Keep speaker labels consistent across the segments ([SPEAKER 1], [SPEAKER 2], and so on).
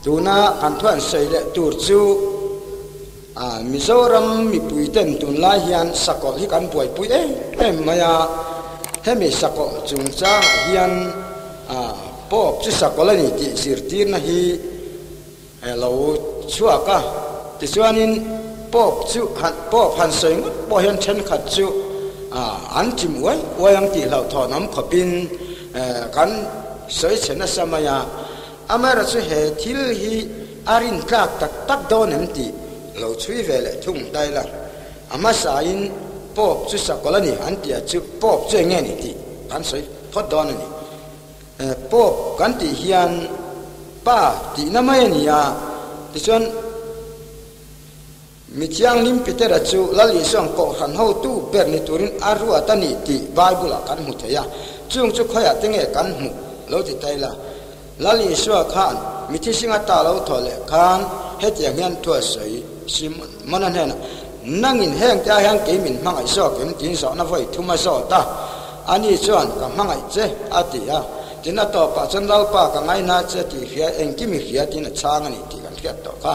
[SPEAKER 1] Tuna kan thu an sawi leh tur chu Mizoram mipui ten tunlai hian sakawlh hi kan buaipui em em mai a, hemi sakawlh chungchangah hian Pope chu sakawlh a ni tih zirtirna hi lo chhuak a. Tichuanin Pope chu han Pope han sawi ngawt pawh hian thenkhat chu an chim uai uai ang tih hlauhthawn awm khawpin kan sawi chhe nasa mai a. Amaherawhchu he thil hi a rintlak tak tak dawn em tih lo chhui ve leh thung ta ila, a hmasain Pope chu sakawlh a ni an tih ah chu Pope chu eng nge ni tih kan sawi phawt dawn a ni. Pope kan tih hian Pa tihna mai a ni a, tichuan Mi Thianghlim Petera chu Lal Isua'n Kohhran hotu ber ni turin a ruat a ni tih Bible-ah kan hmu thei a. Chung chu khawiah te nge kan hmuh lo ti ta ila? Lal Isua khan mi thisinga ta lo thaw leh khan hetiang hian thu a sawi, Simona hnenah, Nangin heng te ah hian kei min hmangaih zawk em? tiin zawhna vawi thum a zawt a. Ani chuan, Ka hmangaih che, a ti a. Tin a tawpah chuan, Lalpa, ka ngaina che tih hria, engkim i hria tiin a chhang a ni tih kan hriat tawh kha.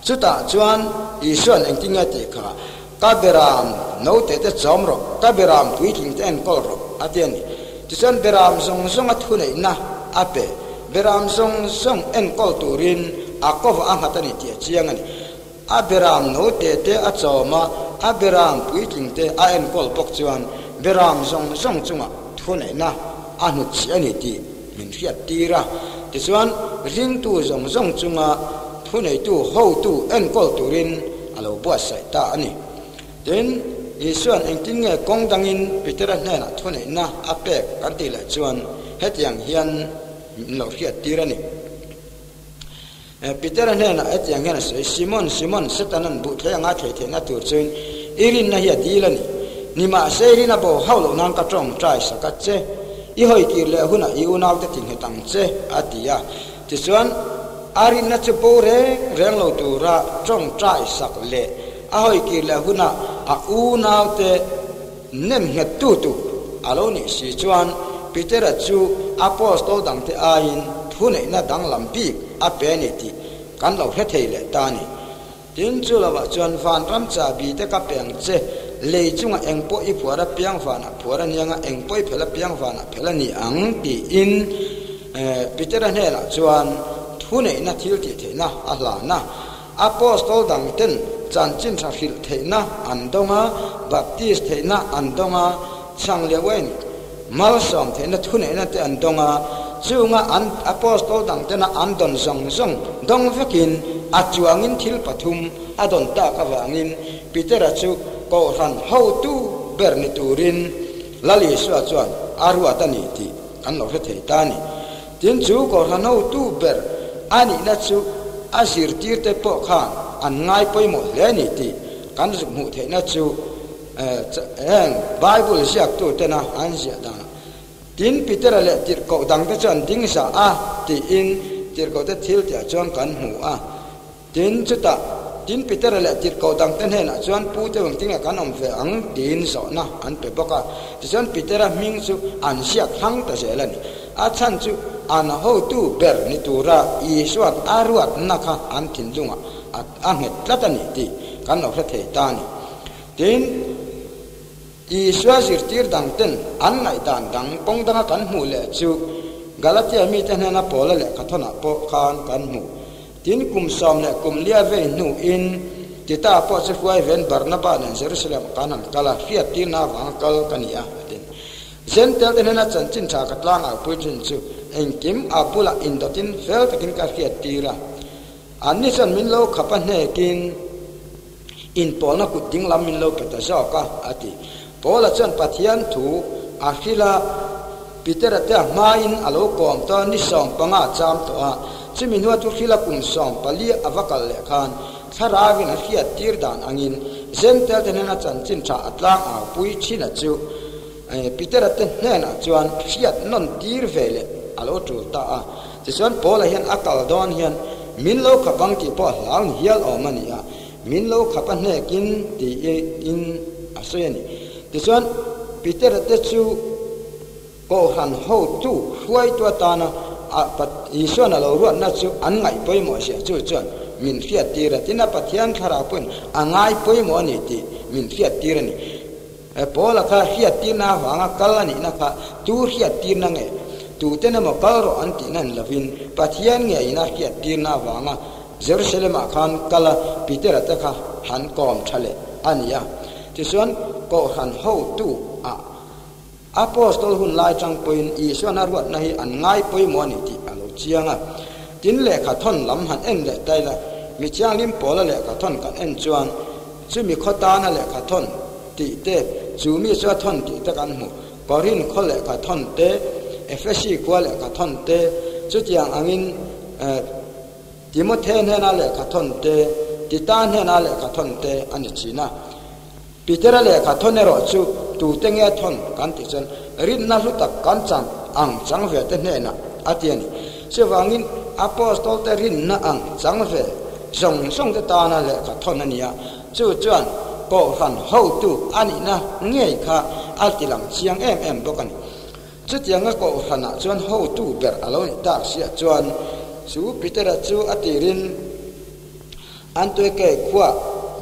[SPEAKER 1] Chutah chuan Isua'n engtin nge tih kha, Ka beram note te chawm rawh, ka beram puitling te enkawl rawh, a ti a ni. Tichuan beram zawng zawnga thuneihna a pe. Beram zawng zawng enkawl turin a kawva a nghat a ni tih a chiang a ni. A beram note te a chawm a, a beram puitling te a enkawl bawk chuan beram zawng zawng chungah thuneihna a hnutchhiah a ni tih min hriat tir a. Tichuan ringtu zawng zawng chunga Thuneitu hotu enkawl turin a lo buatsaih ta a ni. Tin, Isua'n engtin nge kawng dangin Petera hnenah thuneihna a pek kan tih leh chuan hetiang hian min lo hriat tir a ni. Petera hnenah hetiang hian a sawi, Simon, Simon, Setana'n buh thlei anga thlei theihna tur chuin i rinna hi a dil a ni. Nimahse, i rin a bo hauh loh nan ka tawngtai sak a che. I hawi kir leh hunah i unaute tinghet ang che, a ti a. Tichuan, a rinna chu bo reng reng lo tura tawngtai sak leh a hawikir leh huna a unaute nem nghet tu tu a lo nih si chuan Petera chu Apostol dangte aiin thuneihna danglam bik a pe a ni tih kan lo hre thei leh ta a ni. Tin, chu lovah chuan vanram chahbi te ka pe ang che, lei chungah eng pawh i phuar apiang vanah phuar a niang a, eng pawh i phel apiang vanah phel a ni ang, tiin Petera hnenah chuan thuneihna thil tih theihna a hlan a. Apostol dangten chanchin tha hrilh theihna an dawng a, baptist theihna an dawng a, chhang leh uain malsawm theihna thuneihna te an dawng a, chunga an Apostol dangtena an dawn zawng zawng dawng vekin a chuangin thil pathum a dawn tak avangin Petera chu Kohhran hotu ber ni turin Lal Isua chuan a ruat a ni tih kan lo hre thei ta a ni. Tin, chu Kohhran hotu ber a nihna chu a zirtirte pawh khan an ngai pawimawh hle a ni tih kan hmuh theihna chu Heng Bible ziaktu tena an ziah danah, Tin, Petera leh tirhkoh dangte chu an ding zah a, tiin tirhkohte thil tihah chuan kan hmu a. Tin, chutah, Tin, Petera leh tirhkoh dangte hnenah chuan Pute engtinge kan awm ve ang? tiin zawhna an pe bawk a. Tichuan, Petera hming chu an ziak hlang ta zel a ni. A chhan chu an hotu ber ni tura Isua'n a ruatna kha an thinlungah a nghet tlat a ni tih kan lo hre thei ta a ni. Tin, Isua zirtir dangten an ngaihdan dang kawng danga kan hmuh leh chu Galatia mite hnena Paula lehkhathawnah pawh khan kan hmu. Tin, kum sawm leh kum lia vei hnuin Tita pawh chu hruai ven Barnaba nen Jerusalem ah khan an kal a, hriattirna avanga kal ka ni a, a ti. Zentel te hnena chanchin tha ka tlang au pui thin chu engkim a bulah indawtin fel takin ka hriattir a. Anni chuan min lo khap a hnekin, Inpawlna kut ding lam min lo pe ta zawk a, a ti. Paula chuan Pathian thu a hrilh a, Petera te a hmain a lo kawm tawh a, ni 15 a cham tawh a. Chumi hnua chu hrilh a kum 14 a va kal leh khan Thlarauin a hriat tir dan angin Zentel te hnena chanchin tha a tlang au pui thin a chu Petera te hnenah chuan hriat nawn tir ve leh a lo tul ta a. Tichuan Paula hian a kal dawn hian min lo khap ang tih pawh a hlau ni hial awm a ni a, min lo khap a hnekin tiin a sawi a ni. Tichuan Petera te chu Kohhran hotu hruaitu atana Isuan a lo ruatna chu an ngaih pawimawh zia chu chuan min hriattir a, tin a Pathian thlarau pawhin a ngai pawimawh a ni tih min hriattir a ni. Paula kha hriattirna avanga kal a nihna kha tu hriattirna nge? Tuten emaw kal rawh an tihna ni lovin Pathian ngeiin a hriattirna avanga Jerusalem-ah khan kal a Petera te kha han kawm tha leh a ni a. Tichuan Kohhran hotu ah Apostol hun lai chang pawhin Isuan a ruatna hi an ngai pawimawh a ni tih a lo chiang a. Tin lehkha thawn lam han en leh ta ila, mi thianghlim pawla lehkha thawn kan en chuan chumi khaw tana lehkha thawn tih te, chu mi chu a thawn tih te kan hmu. Korinth khaw lehkha thawn te, Efesi khua lehkha thawn te, chutiang angin Timothe hnena lehkha thawn te, Tita hnena lehkha thawn te a ni thin a. Petera lehkha thawn erawh chu tute nge thawn kan tih chuan rinna hlu tak kan chang ang chang ve te hnenah a ti a ni. Chuvangin Apostol te rinna ang chang ve zawng zawng te tana lehkha thawn a ni a, chu chuan Kohhran hotu a nihna ngei kha a ti lang chiang em em bawk a ni. Chutianga Kohhranah chuan hotu ber a lo nih tak siah chuan chu Petera chu a tirin, Antueke khua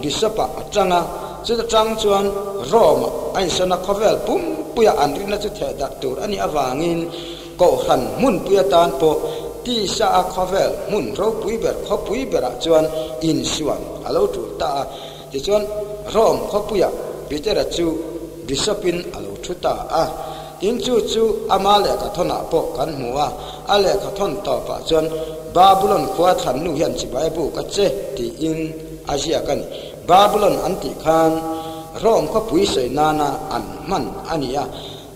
[SPEAKER 1] Bishop-ah a tang a, chuta tang chuan Rome-ah a insawn a, khawvel pumpuia an rinna chu theh darh tur a nih avangin Kohhran hmunpui atan pawh tisa a khawvel hmun ropui ber khawpui berah chuan insuan a lo tul ta a. Tichuan Rome khawpuiah Petera chu Bishop-in a lo thu ta a. Tin chu chu ama lehkhathawnah pawh kan hmu a, a lehkhathawn tawpah chuan Babulon khua thlan nu hian chibai buk a che tiin a ziak a ni. Babulon an tih khan Rome khawpui sawi nana an hman a ni a,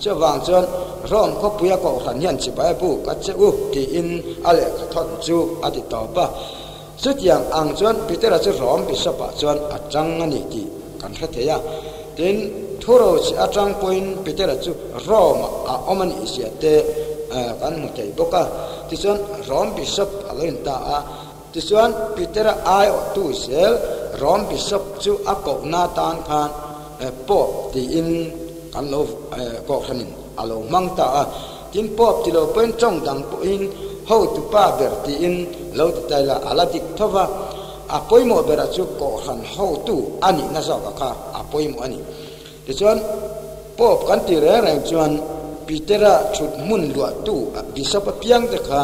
[SPEAKER 1] chuvang chuan Rome khawpuia kohhran hian chibai buk a che u tiin a lehkhathawn chu a ti tawp a. Chutiang ang chuan Petera chu Rom Bishop-ah chuan a tang a ni tih kan hre thei a. Tin, thurochhi atang pawhin Petera chu Rome-ah a awm a nih zia te kan hmu thei bawk a. Tichuan, Rom Bishop a lo in ta a. Tichuan, Petera aiawhtu zel Rom Bishop chu a kohna tan khan Pope tiin kan lo kohhranin a lo hmang ta a. Tin Pope ti lo pawhin tawng dang pawhin hotu pa ber tiin lo ti ta ila a la dik tho va, a pawimawh berah chu Kohhran hotu a nihna zawkah kha a pawimawh a ni. Tichuan Pope kan ti reng reng chuan Petera thut hmun luahtu Bishop apiang te kha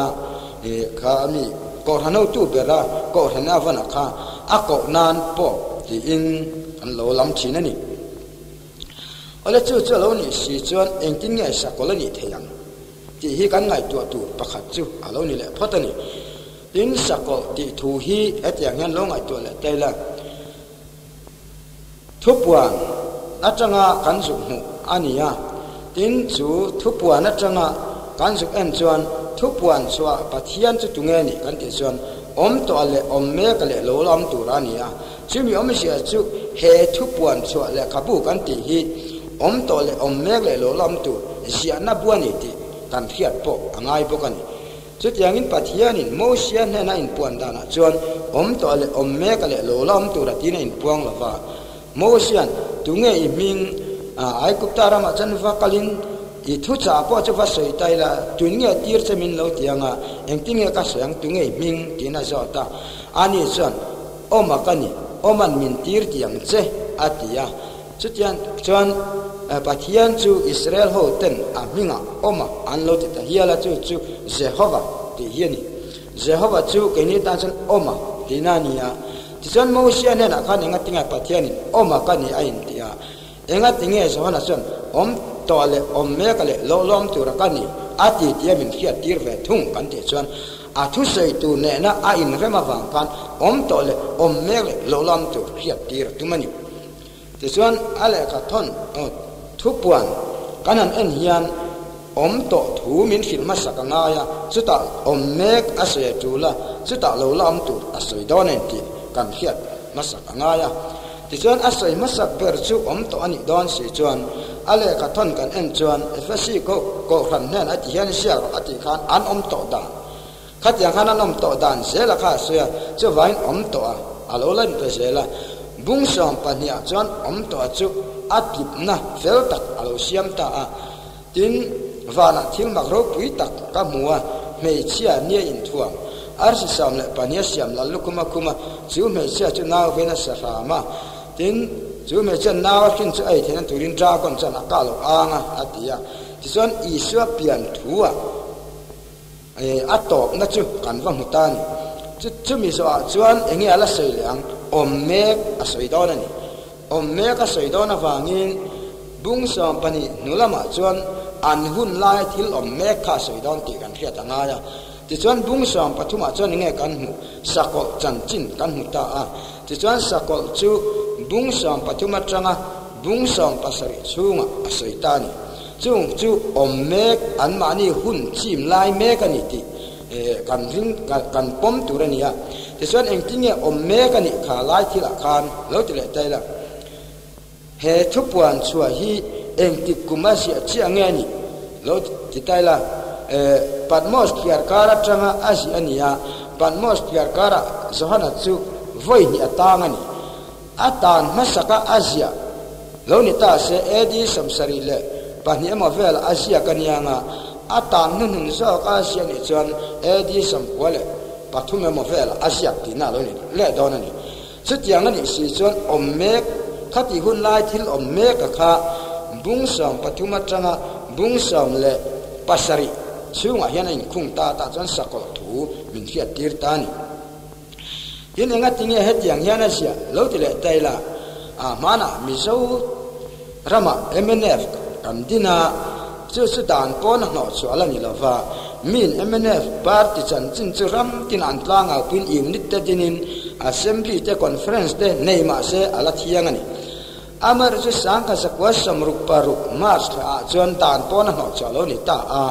[SPEAKER 1] kha a mi Kohhran hotu bera Kohhran a vanah kha a koh nan Pope tiin an lo lam thin a ni. Awle chu chu a lo nih si chuan engtin nge sakawlh a nih theih ang tih hi kan ngaihtuah tur pakhat chu a lo ni leh phawt a ni. Tin, sakawlh tih thu hi hetiang hian lo ngaihtuah leh ta ila, thupuan atanga kan zuk hmuh a ni a, tin chu thupuan atanga kan zuk en chuan thupuan chhuah Pathian chu tunge nih kan tih chuan awm tawh leh awm mek leh lo la awm tur a ni a. Chumi awmzia chu he thupuan chhuah lehkhabu kan tih hi awm tawh leh awm mek leh lo lam tur ziahna bu a ni tih kan hriat pawh a ngai bawk a ni. Chutiangin Pathianin Mosia hnena inpuan danah chuan awm tawh leh awm mek leh lo lam tur a tiin a inpuang lo va. Mosia'n, Tunge i hming? Aigupta ramah chuan va kalin i thuchah pawh chu va sawi ta ila, tun nge tir che min lo ti ang a, engtin nge ka sawi ang, tunge i hming? tiin a zawt a. Ani chuan, Awma ka ni, Awman min tir ti ang che, a ti a. Chutiang chuan Pathian chu Israel ho ten a hmingah Awma an lo ti ta hial a, chu chu Jehova tih hi a ni. Jehova chu keini tan chuan Awma tihna a ni a. Tichuan Mosia hnenah khan engatinge Pathianin Awma ka ni a inti a? Engatinge Johana chuan awm tawh leh awm mek leh lawhlawm tura ka ni a ti tia min hriattir ve thung kan tih chuan A thusawi tur nehna a inrem avang khan awm tawh leh awm mek leh lo lam tur hriat tir a tum a ni. Tichuan a lehkha thawn thupuan kan han en hian awm tawh thu min hrilh hmasak a ngai a, chutah awm mek a sawi a tul a, chutah lo lam tur a sawi dawn a intih kan hriat hmasak a ngai a. Tichuan a sawi hmasak ber chu awm tawh a nih dawn si chuan a lehkha thawn kan en chuan Efesi Kohhran hnen a ti hian ziak rawh a tih khan an awm tawh dan khatiang khan an awm tawh dan zel a kha a sawi a, chuvangin awm tawh a a lo la ni ta zel a. Bung 12 ah chuan awm tawh a chu a tlipna fel tak a lo siam ta a. Tin, vanah thil mak ropui tak ka hmu a, hmeichhia nia inthuam. Arsi 12 a siam lal lukhum a khum a, chu hmeichhia chu nau vein a sa hram a. Tin, chu hmeichhia nau a hrin chu a ei theihna turin dragon chuan a kah loh ang a, a ti a. Tichuan, Isua pian thu ah a tawpna chu kan va hmu ta a ni. Chu chumi zawhah chuan enge a la sawi leh ang? Awm mek a sawi dawn a ni. Awm mek a sawi dawn avangin bung 12 hnu lamah chuan an hun laia thil awm mek kha a sawi dawn tih kan hriat a ngai a. Tichuan bung 13 ah chuan enge kan hmuh? Sakawlh chanchin kan hmu ta a. Tichuan sakawlh chu bung 13 atanga bung 70 chhungah a sawi ta a ni. Chung chu awm mek anmahni hun chim lai mek a ni tih kan ring kan pawm tur a ni a. Tichuan engtin nge awm mek a nih kha lai thilah khan lo ti leh ta ila. He thupuan chhuah hi engtik kum a ziah chiah nge a nih lo ti ta ila. Patmos thliar kar atanga a ziah a ni a, Patmos thliar karah Johana chu vawi hnih a tang a ni. A tan hmasaka a ziah lo ni ta se AD 72 emaw vel a ziak a nia nga, a tan hnuhnun zawk a ziah nih chuan AD 93 emaw vel a ziak tihna a lo ni leh dawn a ni. Chutiang a nih si chuan awm mek, khati hun lai thil awm mek a kha bung 13 atanga bung 17 chhungah hian a inkhung ta tah chuan sakawlh thu min hriat tir ta a ni. Tin, engatinge hetiang hian a ziah lo ti leh ta ila, a hmanah Mizo ramah mnf kan din a, chu chu dan pawn a hnawhchhuah la ni lova, miin mnf party chanchin chu ram tin an tlangaupuiin unit te dinin assembly te conference te nei mah se a la thiang a ni. Amaherawhchu chu sangkhat zakua 66 March thla ah chuan dan pawn a hnawhchhuah lo ni ta a,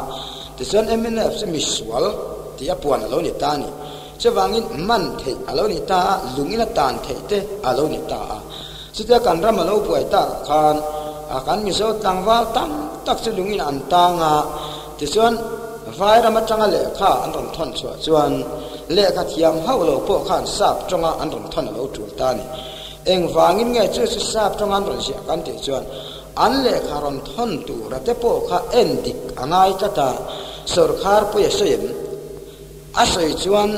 [SPEAKER 1] tichuan mnf chu misual tih a puan a lo ni ta a ni. Chuvangin man theih a lo ni ta a, lungin a tan theih te a lo ni ta a. Chutia kan ram a lo buai tak khan a kan Mizo tlangval tam tak chu lungin an tang a, tichuan vai ram atanga lehkha an rawn thawn chhuah chuan lehkha thiam hauh lo pawh khan sap tawnga an rawn thawn a lo tul ta a ni. Engvangin nge chu chu sap tawnga an rawn ziah kan tih chuan an lehkha rawn thawn tura te pawh kha en dik a ngai tlat a, sawrkhar pawi a sawi em? A sawi chuan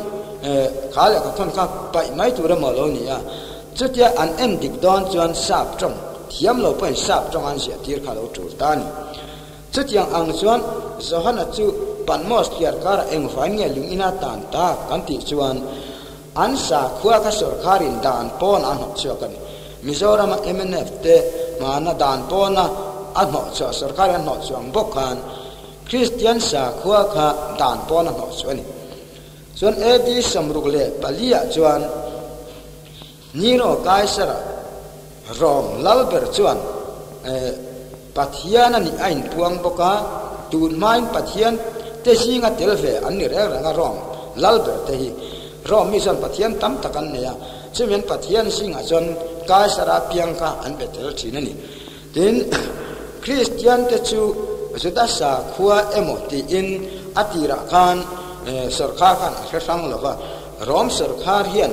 [SPEAKER 1] kha lehkha thawn kha paih mai tur emaw lo ni a, chutia an en dik dawn chuan sap tawng thiam lo pawhin sap tawng an ziah tir kha lo tul ta a ni. Chutiang ang chuan Johana chu Patmos thliar karah engvain nge lung ina tan tak kan tih chuan an sakhua kha sawrkharin dan pawn a hnawh chhuak a ni. Mizorama mnf te hmana dan pawna a hnawh chhuah sawrkharin a hnawh chhuah ang bawk khan Kristian sakhua kha dan pawn a hnawh chu a ni. Chuan AD 64 ah chuan Nero Kaisara Rom lalber chuan Pathian a nih a inpuang bawk a, tun hmain Pathian te zinga tel ve an ni reng reng a Rom lalber te hi. Rom mi chuan Pathian tam tak an nei a, chumi an Pathian zingah chuan Kaisara piang kha an be tel thin a ni. Tin, Kristiante chu Juda sakhua emaw tiin a tirah khan sawrkhar khan a hre hrang lo va. Rom sawrkhar hian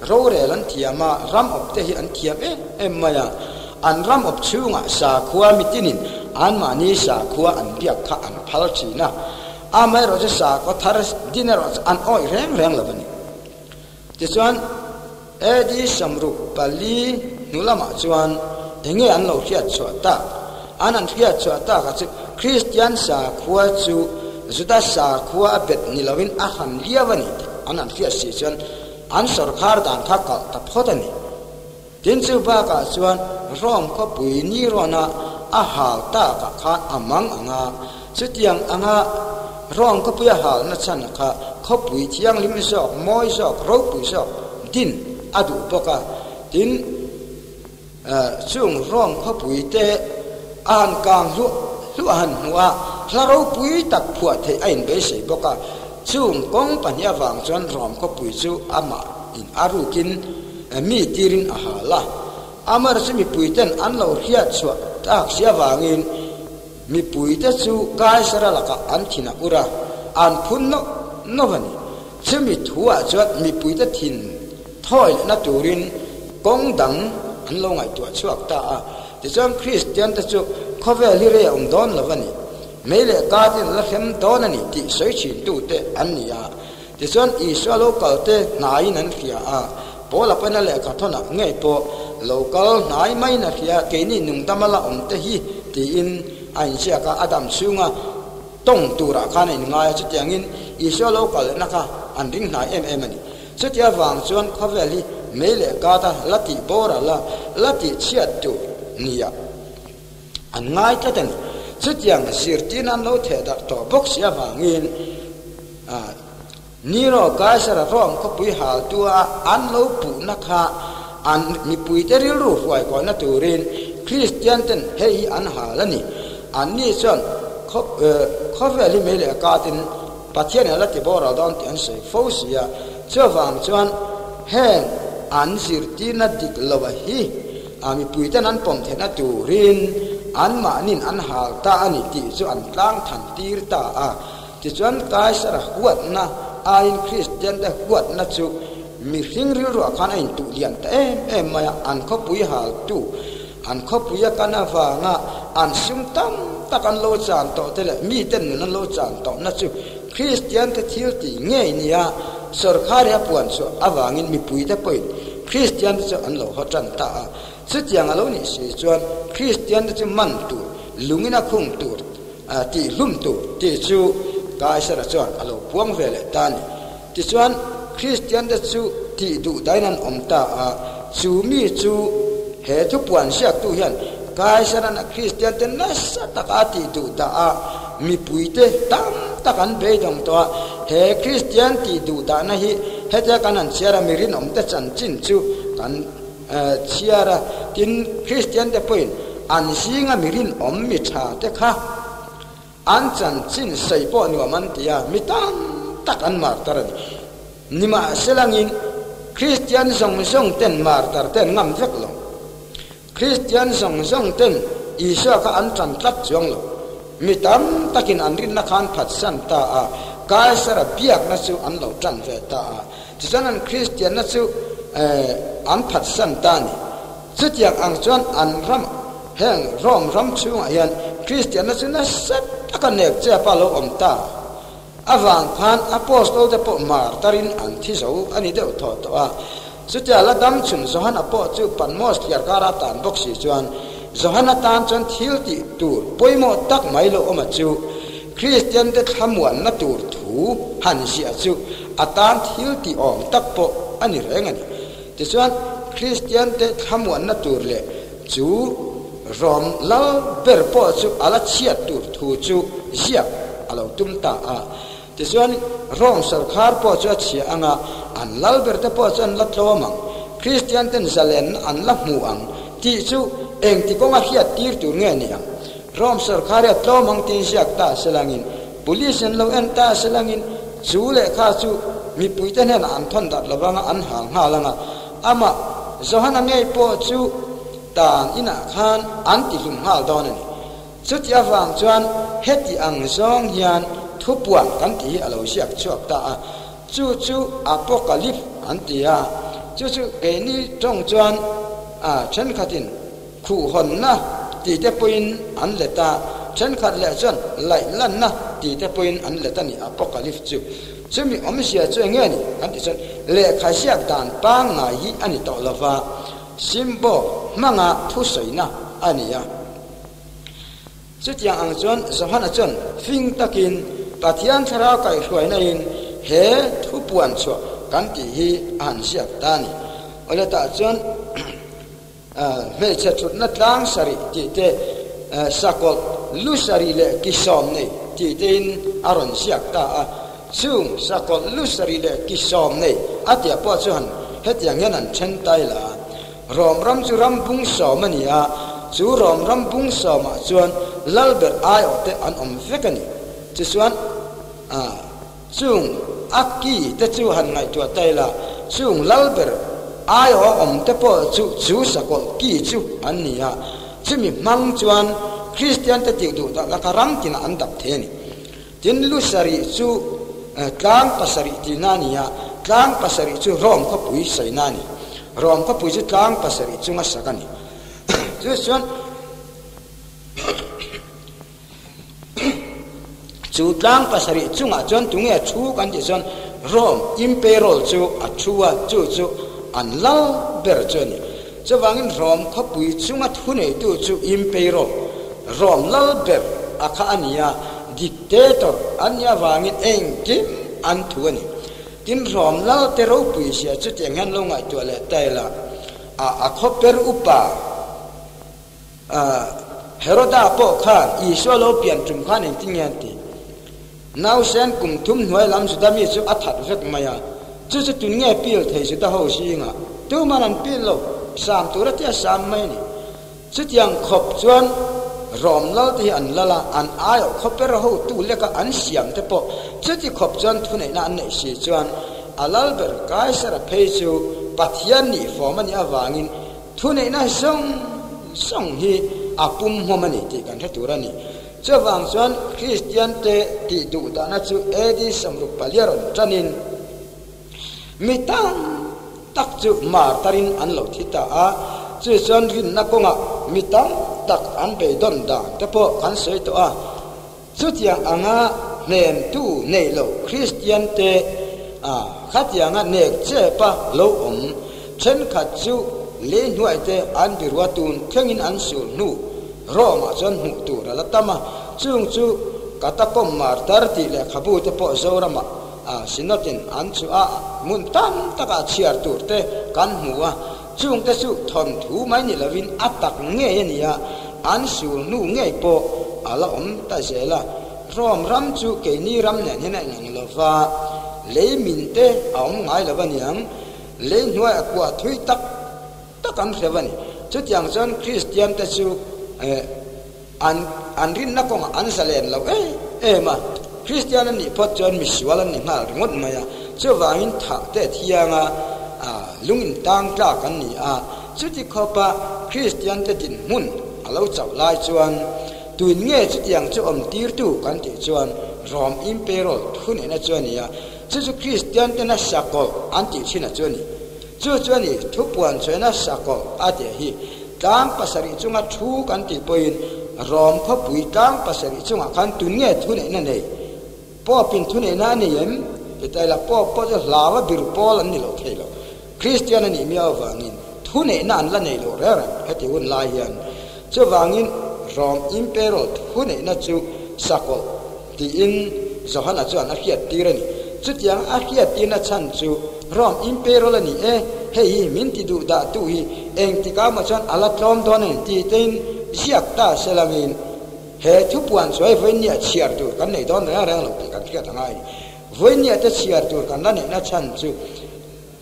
[SPEAKER 1] rorel an thiam a, ram awp te hi an thiam em em mai a. An ram awp chhungah sakhua mitinin anmahni sakhua an biak kha an phal thin a. Amaherawhchu sakhaw thar din erawh chu an awih reng reng lo a ni. Tichuan, AD 64 hnu lamah chuan eng nge an lo hriat chhuah tak? An an hriat chhuah takah chu Kristian sakhua chu Juda sakhua a bet ni loin a han liau a ni tih an an hriat si chuan an sawrkhar dan kha kalh ta phawt a ni. Tin chu bakah chuan Rome khawpui Neron-a a hal takah khan a mang ang a, chutiang anga Rome khawpui a halna chhan kha khawpui thianghlim zawk, mawi zawk, ropui zawk din a duh bawk a. Tin, chung Rome khawpui te a han kang hluah hluah a han hmuh a, hla ropui tak phuah theih a inbeisei bawk a. Chung kawng pahnih avang chuan Rome khawpui chu amah in a rukin Mi tirin a hal a, Amar chu mipuiten an lo hriat chhuah tak si avangin mipuite chu Kaisara lakah an thin a ur a, an phun nawk nawk a ni. Chumi thuah chuan mipuite thin thawi lehna turin kawng dang an lo ngaihtuah chhuak ta a. Tichuan Kristiante chu khawvel hi rei a awm dawn lo a ni. Mei leh katin la hrem dawn a ni tih sawi thintute an ni a. Tichuan, Isua lo kalte hnaiin an hria a, Paula paina lehkha thawnah ngei pawh lo kal hnai maiin a hria, keini nungdama la awm te hi tiin a inziak a, a dam chhunga tawng turah khan a inngai a, chutiangin Isua lo kal lehna kha an ring hnai em em a ni. Chuti avang chuan khawvel hi mei leh kata la tih boral a, la tih chhiat tur nia an ngai tlat a ni. Chutiang zirtirna an lo theh darh tawh bawk si avangin Nero Kaisara Rome khawpui haltua an lo puhna kha an mipuite rilru hruaikawnna turin Kristian ten hei hi an hal a ni. Anni chuan khawvel hi mei leh katin Pathian a la ti boral dawn tih an sawi fo si a, chuvang chuan heng an zirtirna dik lo a hi a mipuiten an pawm theihna turin anmahnin an hal ta a ni tih chu an tlang than tir ta a. Tichuan Kaisara huatna aiin Kristiante huatna chu mihring rilruah khan a intuh lian ta em em mai a, an khawpui haltu, An khawpuia kan avanga an sum tam tak an lo chan tawh te leh miten nun an lo chan tawhna chu Kristiante thil tih ngei nia sawrkhari a puan chhuah avangin mipuite pawhin Kristiante chu an lo haw tan ta a. Chutiang a lo nih si chuan Kristiante chu man tur, lungin a khung tur, tih hlum tur tih chu Kaisara chuan a lo puang ve leh ta a ni. Tichuan, Kristiante chu tih duh dain an awm ta a, chu mi chu he thupuan ziaktu hian Kaisaran a Kristiante nasa taka a tih duh dah a, mipuite tam tak an beidawng tawh a, he Kristian tih duh dahna hi hetia kan han chhiar a, mi rinawmte chanchin chu kan chhiar a, tin, Kristiante pawhin an zinga mi rinawm mi tha te kha An chanchin sawi pawh nuam an ti a, mi tam tak an martar a ni. Nimahselangin, Kristian zawng zawng ten martar te an ngam vek lo. Kristian zawng zawng ten Isua kha an tan tlat chuang lo. Mi tam takin an rinna kha an phatsan ta a, Kaisara biakna chu an lo tan ve ta a. Tichuan an Kristianna chu an phatsan ta a ni. Chutiang ang chuan an ram heng Rome ram chhungah hian Kristianna chu nasa taka nek che pa lo awm ta avang khan Apostol te pawh martarin an thi zo a ni deuh thaw tawh a. Chutia la dam chhun Johana pawh chu Patmos thliar kara tan bawk si chuan Johana tan chuan thil tih tur pawimawh tak mai lo awm a chu Kristiante thlamuanna tur thu han ziah chu a tan thil tih awm tak pawh a ni reng a ni. Tichuan, Kristiante thlamuanna tur leh chu rawm lal ber pawh chu a la chhiat tur thu chu ziak a lo tum ta a. Tichuan, Rom sawrkhar pawh chu a chhia ang a, an lal berte pawh chu an la tlawm ang, Kristianten zalenna an la hmu ang tih chu engti kawnga hriat tir tur nge ni ang? Rom sawrkhar hi a tlawm ang tiin ziak ta selangin, Police an lo en ta selangin chu lehkha chu mipuite hnenah an thawn darh lo vanga an hal nghal ang a, amah Johana ngei pawh chu tan inah khan an ti hlum nghal dawn a ni. Chuti avang chuan heti ang zawng hian thupuan kan tih hi a lo ziak chhuak ta a, chu chu Apocalypse an ti a, chu chu keini tawng chuan a thenkhatin Khuhhawnna tih te pawhin an let a, thenkhat leh chuan laihlanna tih te pawhin an let a ni, Apocalypse chu. Chumi awmzia chu eng nge ni kan tih chuan lehkha ziak dan pangngai hi a ni tawh lova, symbol hmanga thusawina a ni a. Chutiang ang chuan Johana chuan fing takin Pathian thlarau kaihhruainain he thu puan chhuah kan tih hi a han ziak ta a ni. Awle tah chuan Hmeichhe thutna tlang sarih tih te, sakawlh lu sarih leh ki sawm nei tih tein a rawn ziak ta a. Chung sakawlh lu sarih leh ki sawm nei a tia pawh chu han hetiang hian an then tai la. Rom ram chu ram bung sawm a ni a, chu Rom ram bung sawmah chuan lalber aiawh te an awm vek a ni. Tichuan, Chung a ki te chu han ngaihtuah ta ila, chung lalber aiawh a awm te pawh chu chu sakawlh ki chu an ni a, chumi hmang chuan Kristian te tih duh tak laka ram tinah an dap thei a ni. Tin, lu sarih chu tlang pasarih tihna a ni a, tlang pasarih chu Rome khawpui saina a ni. Rome khawpui chu tlang pasarih chunga sak a ni. Chu chuan. Chu tlang pasarih chungah chuan tunge a thu kan tih chuan Rome Imperol chu a thu a, chu chu an lal ber chu a ni. Chuvangin Rome khawpui chunga thuneitu chu Imperol, Rome lal ber a kha a ni a, dictator an nih avangin engkim an thu a ni. Tin, Rome lal te ropui zia chutiang hian lo ngaihtuah leh ta ila, a a khawper upa, Heroda pawh khan Isua lo pian tum khan engtin nge an ti? Nausen kum thum hnuai lam Juda mi chu a that vek mai a, chu chu tun nge pil thei Juda ho zingah tuman an pil lo, sam tur a tia sam mai a ni. Chutiang khawp chuan Rom lal te hi an lal a, an aiawh khawper hotu leka an siam te pawh chuti khawp chuan thuneihna an neih si chuan a lal ber Kaisara phei chu Pathian nih fawm a nih avangin Thuneihna zawng zawng hi a pum hmawm a ni tih kan hre tur a ni. Chuvang chuan Kristiante tih duh dahna chu AD 64 rawn tanin mi tam tak chu martarin an lo thi ta a, chu chuan rinna kawngah mi tam tak an beidawn dan te pawh kan sawi tawh a. Chutiang anga hnemtu nei lo Kristiante a khatianga nek chepa lo awm thenkhat chu lei hnuaite an birua tun thlengin an sul hnu Rome-ah chuan hmuh tur a la tam a, chung chu Catacomb Martyr tih lehkhabu te pawh Zoramah a Synod-in an chhuah a, hmun tam takah chhiar tur te kan hmu a, chungte chu thawnthu mai ni lovin a tak ngei a ni a, an sul hnu ngei pawh a la awm ta zel a. Rome ram chu keini ram nen hian a inang lo va, lei min te a awm ngai lo a niang, lei hnuai a kuah thui tak tak an hre va ni. Chutiang chuan Kristian te chu an an rinna kawngah an zalen lo em em a, Kristian an nih phawt chuan misual an ni nghal ringawt mai a, chuvangin thah te thianga lung in tang tlak an ni a, chuti khawpa Kristian te dinhmun a lo chauh lai chuan tuin nge chutiang chu awm tirtu kan tih chuan Rom Imperol thuneihna chu a ni a, chu chu Kristian tena sakawlh an tih thin a chu a ni. Chu chu a ni, thupuan chhuaina sakawlh a tih hi. Tlang pasarih chunga thu kan tih pawhin Rom khawpui tlang pasarih chungah khan tun nge thuneihna nei? Pope-in thuneihna a nei em? Ti ta ila, Pope pawh chu hlau a bir pawl an ni lo thei lo. Kristian a nih miau avangin thuneihna an la nei lo reng reng heti hun lai hian. Chuvangin Rom Imperol thuneihna chu sakawlh tiin Johana chuan a hriat tir a ni. Chutiang a hriat tirna chhan chu Rome Imperol a ni e, hei hi min ti duh dah tu hi engtikah maw chuan a la tlawm dawn a ni ti tein ziak ta se langin he thupuan chuai vawinia chhiar tur kan nei dawn reng reng lo tih kan hriat a ngai a ni. Vawinia te chhiar tur kan la neihna chhan chu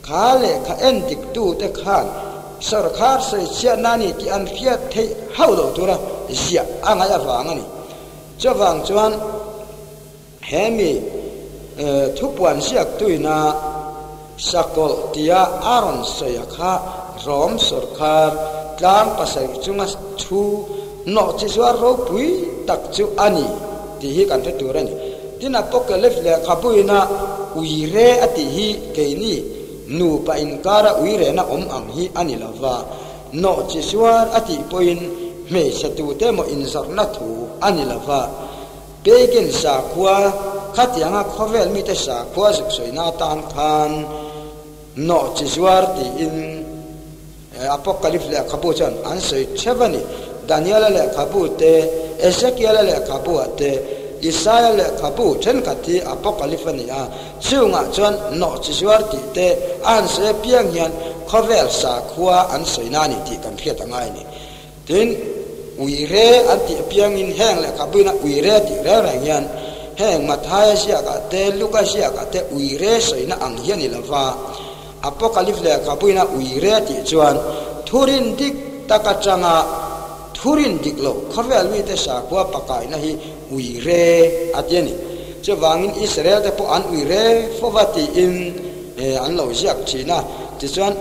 [SPEAKER 1] Kha lehkha en diktute khan sawrkhar sawichhiatna a ni tih an hriat theih hauh loh tura ziah a ngaih avang a ni. Chuvang chuan he mi thupuan ziaktuina sakawlh tia a rawn sawi a kha Rom sawrkhar tlang pasarih chunga thu nawh chi zuar ropui tak chu a ni tih hi kan hre tur a ni. Tin Apocalypse lehkhabuina uire a tih hi keini nupa inkara uirena awm ang hi a ni lova, nawh chi zuar a tih pawhin hmeichhe tute emaw inzawrhna thu a ni lova, Pagan sakhua khatianga khawvel mite sakhua zuk sawina atan khan nawh chi zuar tiin Apocalypse lehkhabu chuan an sawi theuh a ni. Daniela lehkhabu te, Ezekiela lehkhabu ah te, Isaia lehkhabu thenkhat hi Apocalypse a ni a, chungah chuan nawh chi zuar tih te a han sawi apiang hian khawvel sakhua an sawi na a ni tih kan hriat a ngai a ni. Tin, uire an tih apiangin heng lehkhabuina uire tih reng reng hian heng Mathaia ziakah te, Luka ziakah te uire sawina ang hi a ni lova, Apocalypse lehkhabuina uire tih chuan thurin dik tak atanga thurin dik lo khawvel mite sakhua pakaina hi uire a ti a ni. Chuvangin Israel te pawh an uire fova tiin an lo ziak thin a, tichuan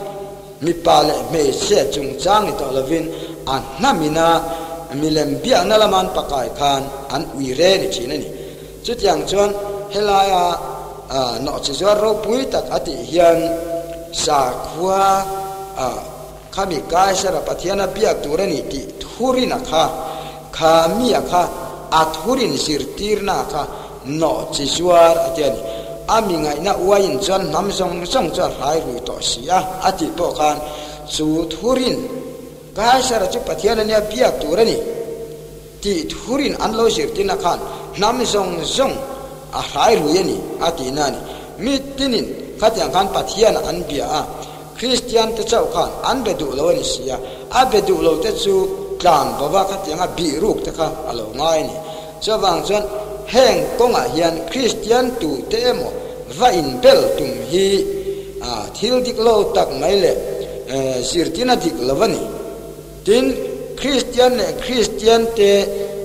[SPEAKER 1] mipa leh hmeichhia chungchang ni tawh lovin a hnamina milem biakna lama an pakai khan an uire ni thin a ni. Chutiang chuan helaia nawhchizuar ropui tak a tih hian sakhua khami Kaisara Pathiana biak tur a ni tih thurina kha, kha mia kha a thurin zirtirna kha Nawh chi zuar a ti a ni. A mi ngaihna uaiin chuan hnam zawng zawng chu a hrai rui tawh si a, a tih pawh khan chu thurin Kaisara chu Pathian a nia biak tur a ni tih thurin an lo zirtirna khan hnam zawng zawng a hrai rui a ni a tihna a ni. Mi tinin khatiang khan Pathian an bia a, Kristian te chauh khan an be duh lo a ni si a, a be duh lo te chu tlan bova khatianga bih ruk te kha a lo ngai a ni. Chuvang chuan heng kawngah hian Kristian tute emaw va inbel tum hi thil dik lo tak mai leh zirtina dik lo a ni. Tin, Kristian leh Kristian te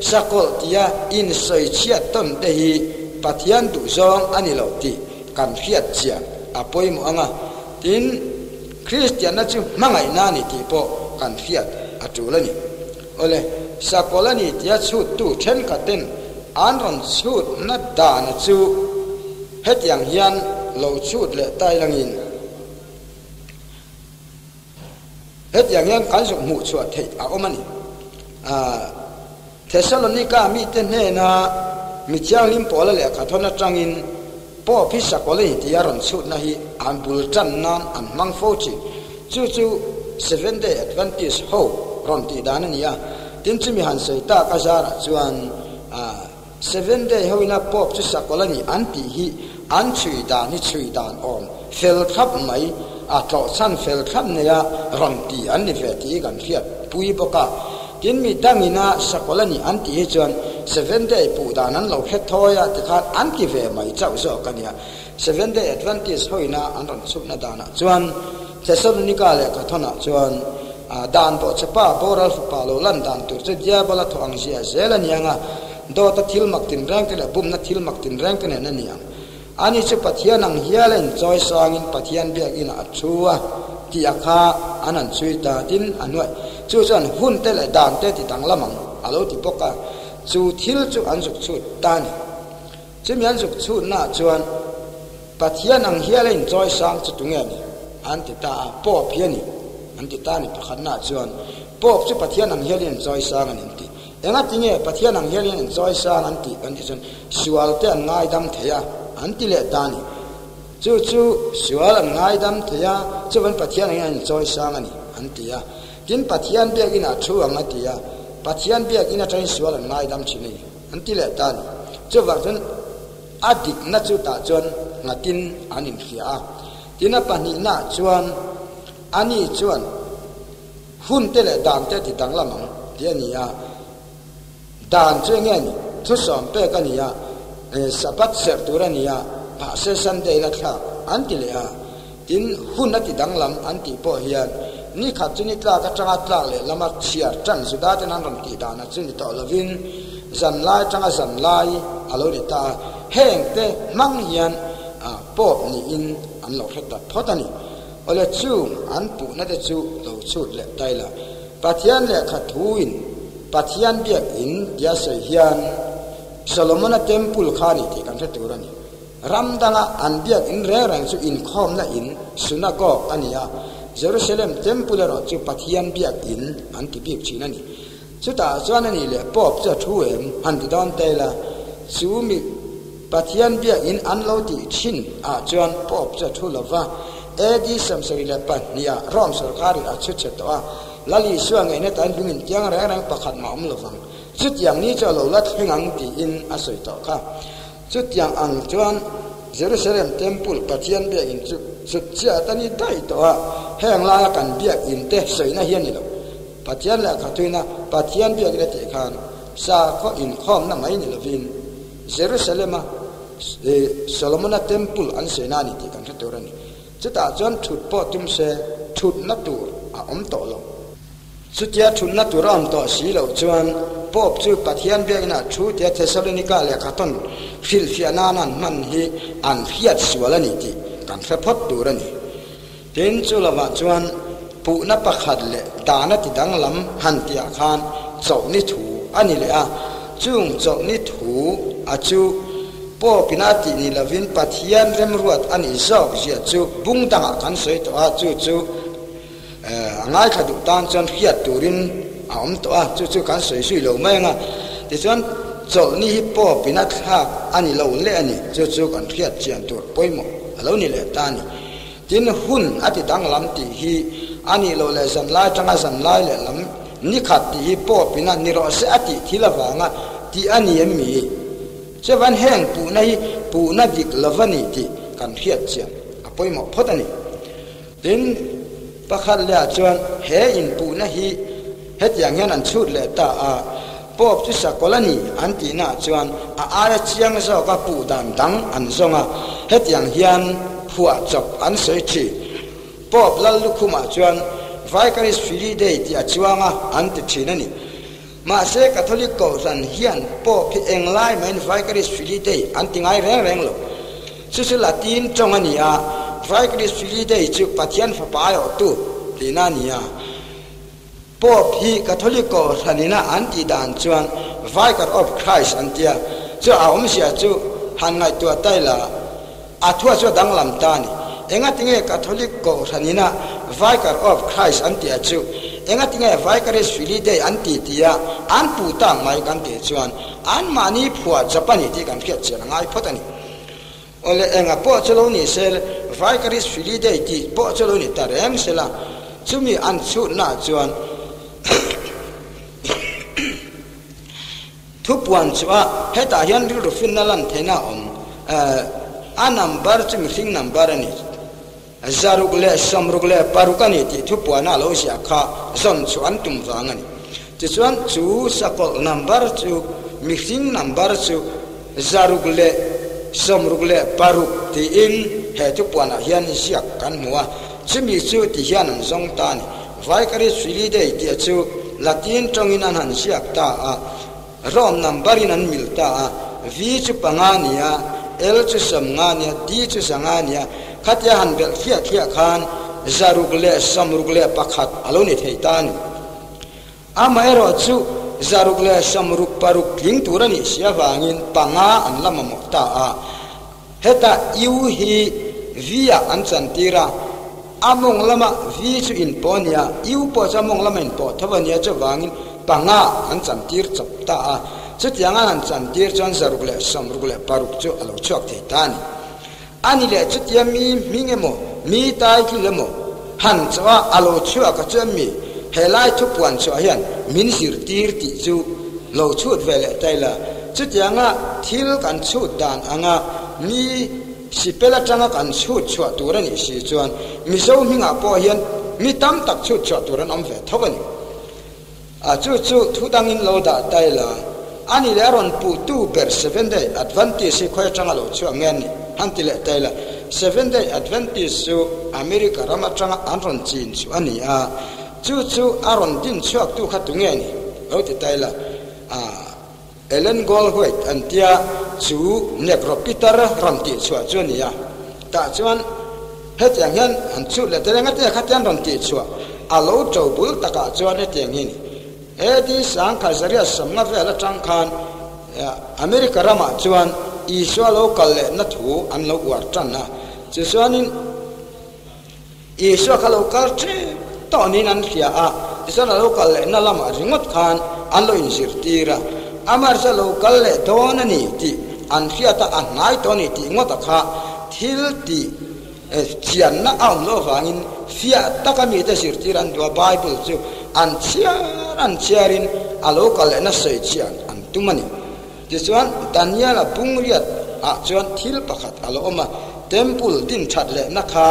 [SPEAKER 1] sakawlh tia insawichhiat tawn te hi Pathian duhzawng a ni lo tih kan hriat chian a pawimawh ang a. Tin, Kristianna chu hmangaihna a ni tih pawh kan hriat a tul a ni. Awle, sakawlh a ni tia chhuttu thenkhatten an rawn chhutna dana chu hetiang hian lo chhut leh tai langin hetiang hian kan zuk hmuh chhuah theih a awm a ni. Thesalonika mite hnena mi thianghlim pawla lehkha thawn atangin Pope hi sakawlh a ni tia rawn chhutna hi an bul tan nan an hmang fo thin. Chu chu Seventh Day Adventist ho rawn tih dan a ni a. Tin chumi han sawi tak a zarah chuan Seventh Day hoina Pope chu sakawlh a ni an tih hi an chhui dan hi chhui dan awm fel thlap mai a tlawhchhan fel thlap neia rawn ti an ni ve tih hi kan hriat pui bawk a. Tin mi dangina sakawlh a ni an tih hi chuan Seventh Day puh dan an lo hre thawi a tikhan an ti ve mai chauh zawk a nia. Seventh Day Adventist hoina an rawn chhukna danah chuan Thessalonika lehkha thawnah chuan dan bawhchhepa boral fapa lo lan dan tur chu Diabola thaw ang zia zel a ni ang a, dawta thil mak tinreng te leh bumna thil mak tinreng te nen a ni ang. Ani chu Pathian ang hial a inchawi sangin Pathian biakinah a thu a tih a kha an han chhui ta tin a hnuai. Chu chuan hun te leh dan te ti danglam ang a lo ti bawk a, chu thil chu an zuk chhut ta a ni. Chumi an zuk chhutnaah chuan Pathian ang hial a inchawi sang chu tunge ni? an ti ta a, Pope hi a ni an ti ta a ni. Pakhatnaah chuan Pope chu Pathian ang hialin a inchawi sang a ni an ti. Enga ti nge Pathian ang hialin an chawi sang an tih kan tih chuan sual te an ngaidam thei a an ti leh ta a ni. Chu chu sual an ngaidam thei a, chuvan Pathian angin an inchawi sang a ni an ti a. Tin Pathian biakin ah thu ang a ti a, Pathian biakin atangin sual an ngaidam thin a ni an ti leh ta a ni. Chuvang chuan a dikna chu tah chuan nghatin an inhria a. Tin a pahnihna ah chuan ani chuan Hun te leh dan te ti danglam ang tih a ni a, dan chu enge a ni? Thusawm pek a ni a, Sabbath serh tur a ni a, mahse Sunday la thlak an ti leh a, tin hun a ti danglam an tih pawh hian ni khat chu ni tlak atanga tlak leh lama chhiar tan Juda ten an rawn tih danah chu ni tawh lovin zan lai atanga zan lai a lo ni ta a, heng te hmang hian Pope niin an lo hre ta phawt a ni. Awle chung an puhna te chu lo chhut leh tai la. Pathian lehkha thuin Pathian biakinn tia sawi hian Solomona Temple kha a ni tih kan hre tur a ni. Ram danga an biakinn reng reng chu inkhawmna in, synagogue, a ni a, Jerusalem Temple erawh chu Pathian biakinn an ti bik thin a ni. Chutah chuan a nih leh Pope chu a thu em han ti dawn tai la, chu mi Pathian biakinn an lo tih thin ah chuan Pope chu a thu lo va, AD 72 ah Rome sorkarin a chhu chhe tawh a, Lal Isua ngeina tan lungin tiang reng reng pakhat mah awm lovang, chutiang ni chu a lo la thleng ang tiin a sawi tawh kha. Chutiang ang chuan Jerusalem Temple Pathian biakinn chu chhut chiah ta ni daih tawh a, heng laia kan biakinn te sawina hi a ni lo. Pathian lehkha thuina Pathian biakinn a tih khan sakhaw inkhawmna mai ni lovin, Jerusalem-a Solomona Temple an sawi na a ni tih kan hre tur a ni. Chutah chuan thut pawh tum se thutna tur a awm tawh lo. Chutia thutna tur a awm tawh si loh chuan Pope chu Pathian biakina thu tia Thessalonika lehkhathawn hrilhfiah nan an hman hi an hriat sual a ni tih kan hre phawt tur a ni. Tin, chu lovah chuan puhna pakhat leh dana ti danglam han tihah khan chawlhni thu a ni leh a, chung chawlhni thu a chu Pope-in a tih ni lovin Pathian remruat a nih zawk zia chu bung dangah kan sawi tawh a, chu chu a ngaithla duh tan chuan hriat turin a awm tawh a, chu chu kan sawi zui lo mai ang a. Tichuan. Chawlhni hi Pope in a thlak a ni lo leh a ni. Chu chu kan hriat chian tur pawimawh a lo ni leh ta a ni. Tin, hun a ti danglam tih hi a nih loh leh zanlai atanga zanlai leh lam ni khat tih hi Pope in a ni rawh se a tih thil avanga tih a ni em mi? Chuvan heng puhna hi puhna dik lova ni tih kan hriat chian a pawimawh phawt a ni. Tin, pakhat lehah chuan he inpuhna hi hetiang hian an chhut leh ta a, Pope chu sakawlh a ni an tihnaah chuan a aia chiang zawka puh dan dang an zawng a, hetiang hian phuahchawp an sawi thin. Pope Lallukhumah chuan Vicarist Filii Dei tih a chuang a an ti thin a ni. Mahse, Catholic Kohhran hian Pope hi englai mahin Vicarist Filii Dei an ti ngai reng reng lo. Chu chu Latin tawng a ni a, Vicarist Filii Dei chu Pathian Fapa aiawhtu tihna a ni a. Pope hi Catholic Kohhranina an tih dan chuan Vicar of Christ an ti a, chu a awmzia chu han ngaihtuah ta ila, A thua chu a danglam ta a ni. Engatinge Catholic Kohhranina Vicar of Christ an tih a chu? Engatinge Vicarist Filii Dei an ti tih a an puh tak mai kan tih chuan anmahni phuah chawp a ni tih kan hriat chian a ngai phawt a ni. Awle enga pawh chu lo ni se, Vicarist Filii Dei tih pawh chu lo ni ta reng sela, chumi an chhutnaah chuan Thupuan chu a, hetah hian rilru finna lan theihna a awm. A number chu mihring number a ni. 600 leh 66 a ni tih thupuana a lo ziah kha zawn chu an tum vang a ni. Tichuan chu sakawlh number chu mihring number chu 666 tiin he thupuanah hian ziak kan hmu a. Chumi chu ti hian an zawng ta a ni. Vicarist Filii Dei tih chu Latin tawngin an han ziak ta a, Rome number in an mil ta a, V chu panga a ni a, L chu sawmnga a ni a, D chu zanga a ni a, khatia han belh thliah thliah khan 661 a lo ni thei ta a ni. Amaherawh chu 666 tling tur a nih si avangin panga an la mamawh ta a. Heta U hi V-ah an chantir a, a mawng lama V chu inpawh a nia, U pawh chu a mawng lama inpawh tho a nia, chuvangin panga an chantir chawp ta a. Chutianga an han chantir chuan 666 chu a lo chhuak thei ta a ni. A ni leh chutia mi hming emaw, mi title emaw han chawh a, a lo chhuak a chuan mi helai thupuan chhuah hian min zirtir tih chu lo chhut ve leh ta ila. Chutianga thil kan chhut dan anga mi sipel atanga kan chhut chhuah tur a nih si chuan Mizo hmingah pawh hian mi tam tak chhut chhuah tur an awm ve tho a ni. A chu chu thu dangin lo dah ta ila, a ni leh a rawn puhtu ber Seventh Day Adventist hi khawi atanga lo chhuak nge a nih? Han ti leh ta ila, Seventh Day Adventist chu America ram atanga an rawn chin chu a ni a, chu chu a rawn din chhuaktu kha tu nge ni? Lo ti ta ila, a Ellen Goldwait an tia chu Negro Peter rawn tih chhuah chu a ni a, tah chuan hetiang hian an chhut leh ta reng a tia khatiang rawn tih chhuah a lo to bul takah chuan hetiang hi a ni. AD 1000 sawmnga vel atang khan America ramah chuan Isua lo kal lehna thu an lo uar tan a, tichuanin, Isua kha lo kal tep tawh niin an hria a, tichuan a lo kal lehna lamah ringawt khan an lo inzirtir a. Amah chu a lo kal leh dawn a ni tih an hriat a, a hnai tawh a ni tih ngawta kha thil tih chianna a awm loh avangin fiah taka mite zirtir an duh a, Bible chu an chhiar an chhiarin a lo kal lehna sawi chian an tum a ni. Tichuan, Daniela bungriat ah chuan thil pakhat a lo awm a, Temple din that lehna kha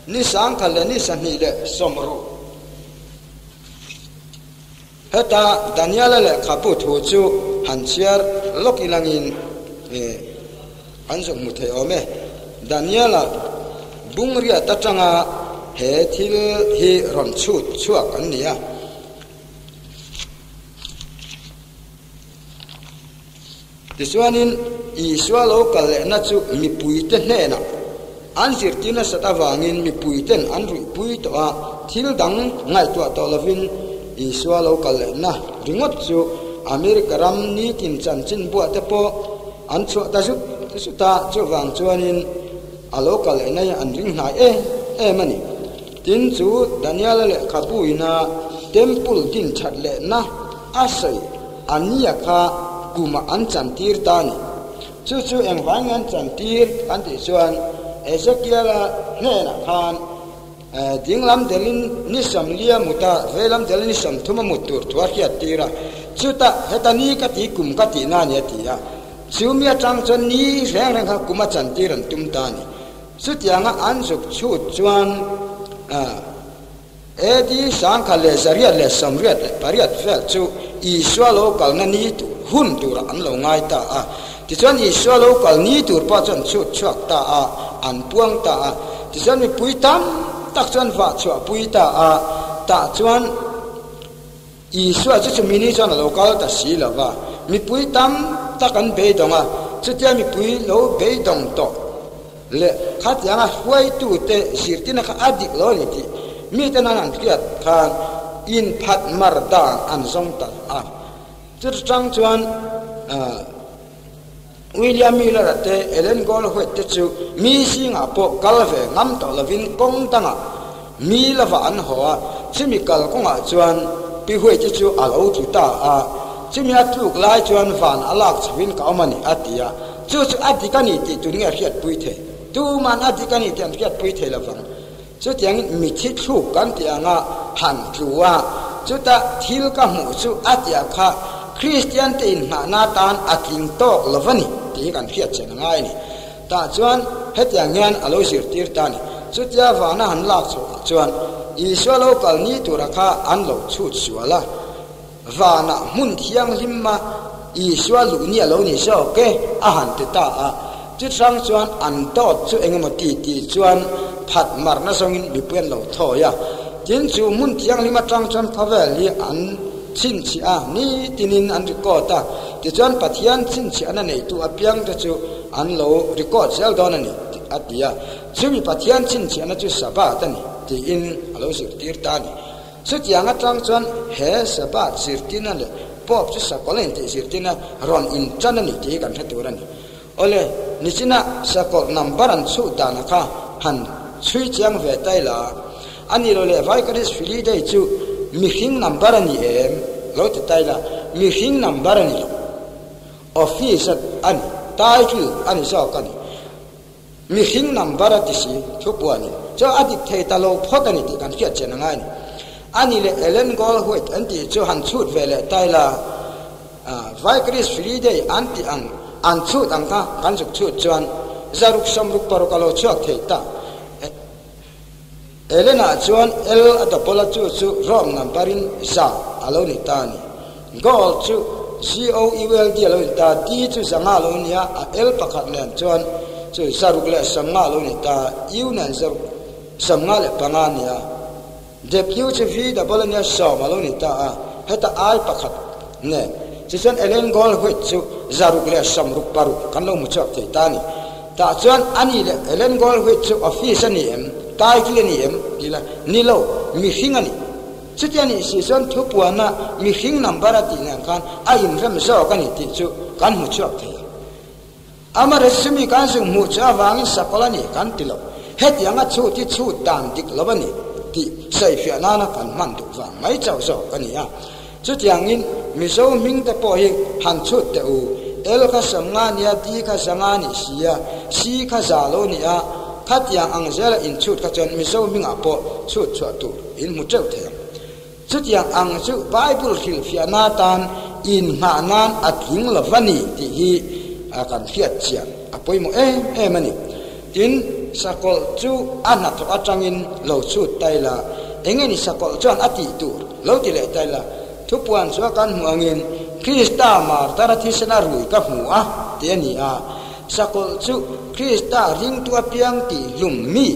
[SPEAKER 1] ni sangkhat leh ni sahnih leh sawmruh. Heta Daniela lehkhabu thu chu han chhiar lawk ilangin an zuk hmu thei awm e. Daniela bungriat atanga he thil hi rawn chhut chhuak an ni a. Tichuanin, Isua lo kal lehna chu mipuite hnenah an zirtir nasat avangin mipuiten an ruihpui tawh a, thil dang ngaihtuah tawh lovin Isua lo kal lehna ringawt chu America ram nitin chanchinbuah te pawh an chhuah ta zut zut a, chuvang chuanin a lo kal lehna hi an ring hnai em em a ni. Tin, chu Daniela lehkhabu ina Temple din that lehna a sawi. Ania kha kumah an chantir ta a ni. Chu chu engvang nge an chantir kan tih chuan Ezekiel-a hnenah khan dinglam delin ni sawmlia mut a, veilam delin ni sawmthum a mut tur thu a hriat tir a. Chutah heta ni ka tih kum ka tihna a ni a ti a. Chu mi atang chuan ni reng reng kha kum a chantir an tum ta a ni. Chutianga an zuk chhut chuan AD 1184 vel chu Isua lo kalna ni tur hun turah an lo ngai ta a. Tichuan Isua lo kal ni tur pawh chuan chhut chhuak ta a, an puang ta a. Tichuan mipui tam tak chuan vah chhuah pui ta a, tah chuan Isua chu chumi ni chuan a lo kal ta si lo va, mipui tam tak an beidawng a, chutia mipui lo beidawng tawh leh khatianga hruaitute zirtirna kha a dik lo a ni tih mite nan an hriat khan inphat mar dan an zawng ta a. Chuta tang chuan William Miller-a te, Ellen Goldwhite te chu mi zingah pawh kal ve ngam tawh lovin kawng dangah mi lovah an haw a, chumi kal kawngah chuan Pi White-i chu a lo tlu ta a, chumi a tluk lai chuan van a lak chhoin ka awm a ni a ti a, chu chu a dik a ni tih tun nge a hriatpui thei? Tuman a dik a ni tih an hriatpui thei lovang. Chutiangin mithi thluk kan tih anga han tlu a, chuta thil ka hmuh chu a tia kha Kristian te inngahna atan a tling tawk lo va ni tih hi kan hriat chian a ngai a ni. Tah chuan hetiang hian a lo zirtir ta a ni. Chutia vana han lak chhuah chuan Isua lo kal ni tura kha an lo chhut sual a, vanah hmun thianghlim a Isua luh ni a lo ni zawk e, a han ti ta a. Chihrang chuan an dawt chu eng emaw ti tih chuan phat marna zawngin mipui an lo thawi a. Tin, chu hmun thianghlim atang chuan khawvel hi an chhinchhiah a, nitinin an record a. Tichuan Pathian chhinchhiahna neitu apiangte chu an lo record zel dawn a ni, a ti a. Chumi Pathian chhinchhiahna chu Sabbath a ni, tiin a lo zirtir ta a ni. Chutiang atang chuan he Sabbath zirtirna leh Pope chu sakawlh a intih zirtirna rawn intan a ni tih hi kan hre tur a ni. Awle, nichina sakawlh number an chhuh dana kha han chhui chiang ve ta ila, a ni lo leh Vicarist Filii Dei chu mihring number a ni em? Lo ti ta ila, mihring number a ni lo. Office a ni, title a ni zawk a ni. Mihring number a ti si, thupuanin chu a dik thei ta lo phawt a ni tih kan hriat chian a ngai a ni. Ani leh Ellen Goldwhite an tih chu han chhut ve leh ta ila, Vicarious Free Day an tih ang an chhut ang kha kan zuk chhut chuan zaruk sawmruk paruk a lo chhuak thei ta. Ellen-ah chuan L a double a chu chu Rome number in za a lo ni ta a ni. Gold chu G-O-U-L-D a lo ni ta, D chu zanga a lo ni a, a L pakhat nen chuan chu zaruk leh sawmnga a lo ni ta, U nen zaruk sawmnga leh panga a ni a, W chu V double a nia sawm a lo ni ta a, heta I pakhat nen tichuan Ellen Gold White chu zaruk leh sawmruk paruk kan lo hmu chhuak thei ta a ni. Tah chuan a ni leh Ellen Goldwhite chu office a ni em, title a ni em tih la, ni lo, mihring a ni. Chutia nih si chuan thupuana mihring number a tih nen khan a inrem zawk a ni tih chu kan hmu chhuak thei a. Amaherawhchu mi kan zung hmuh chu avangin sakawlh a ni kan ti lo. Hetianga chhut hi chhut dan dik lo a ni tih sawifiah nana kan hman duh vang mai chauh zawk a ni a. Chutiangin Mizo hming te pawh hi han chhut teh u, L kha sawmnga nia, D kha zanga nih si a, C kha za lo ni a, khatiang ang zela inchhut kha chuan Mizo hmingah pawh chhut chhuah tur in hmu teuh thei ang. Chutiang ang chu Bible hrilhfiahna atan inngah nan a tling lo va ni tih hi kan hriat chian a pawimawh em em a ni. Tin, sakawlh chu a hnathawh atangin lo chhut ta ila, enge ni sakawlh chuan a tih tur lo ti leh ta ila, thupuan chu a kan hmuh angin Krista martar a thisen a rui ka hmu a tih a ni a, sakawlh chu Krista ringtu apiang tih hlum mi,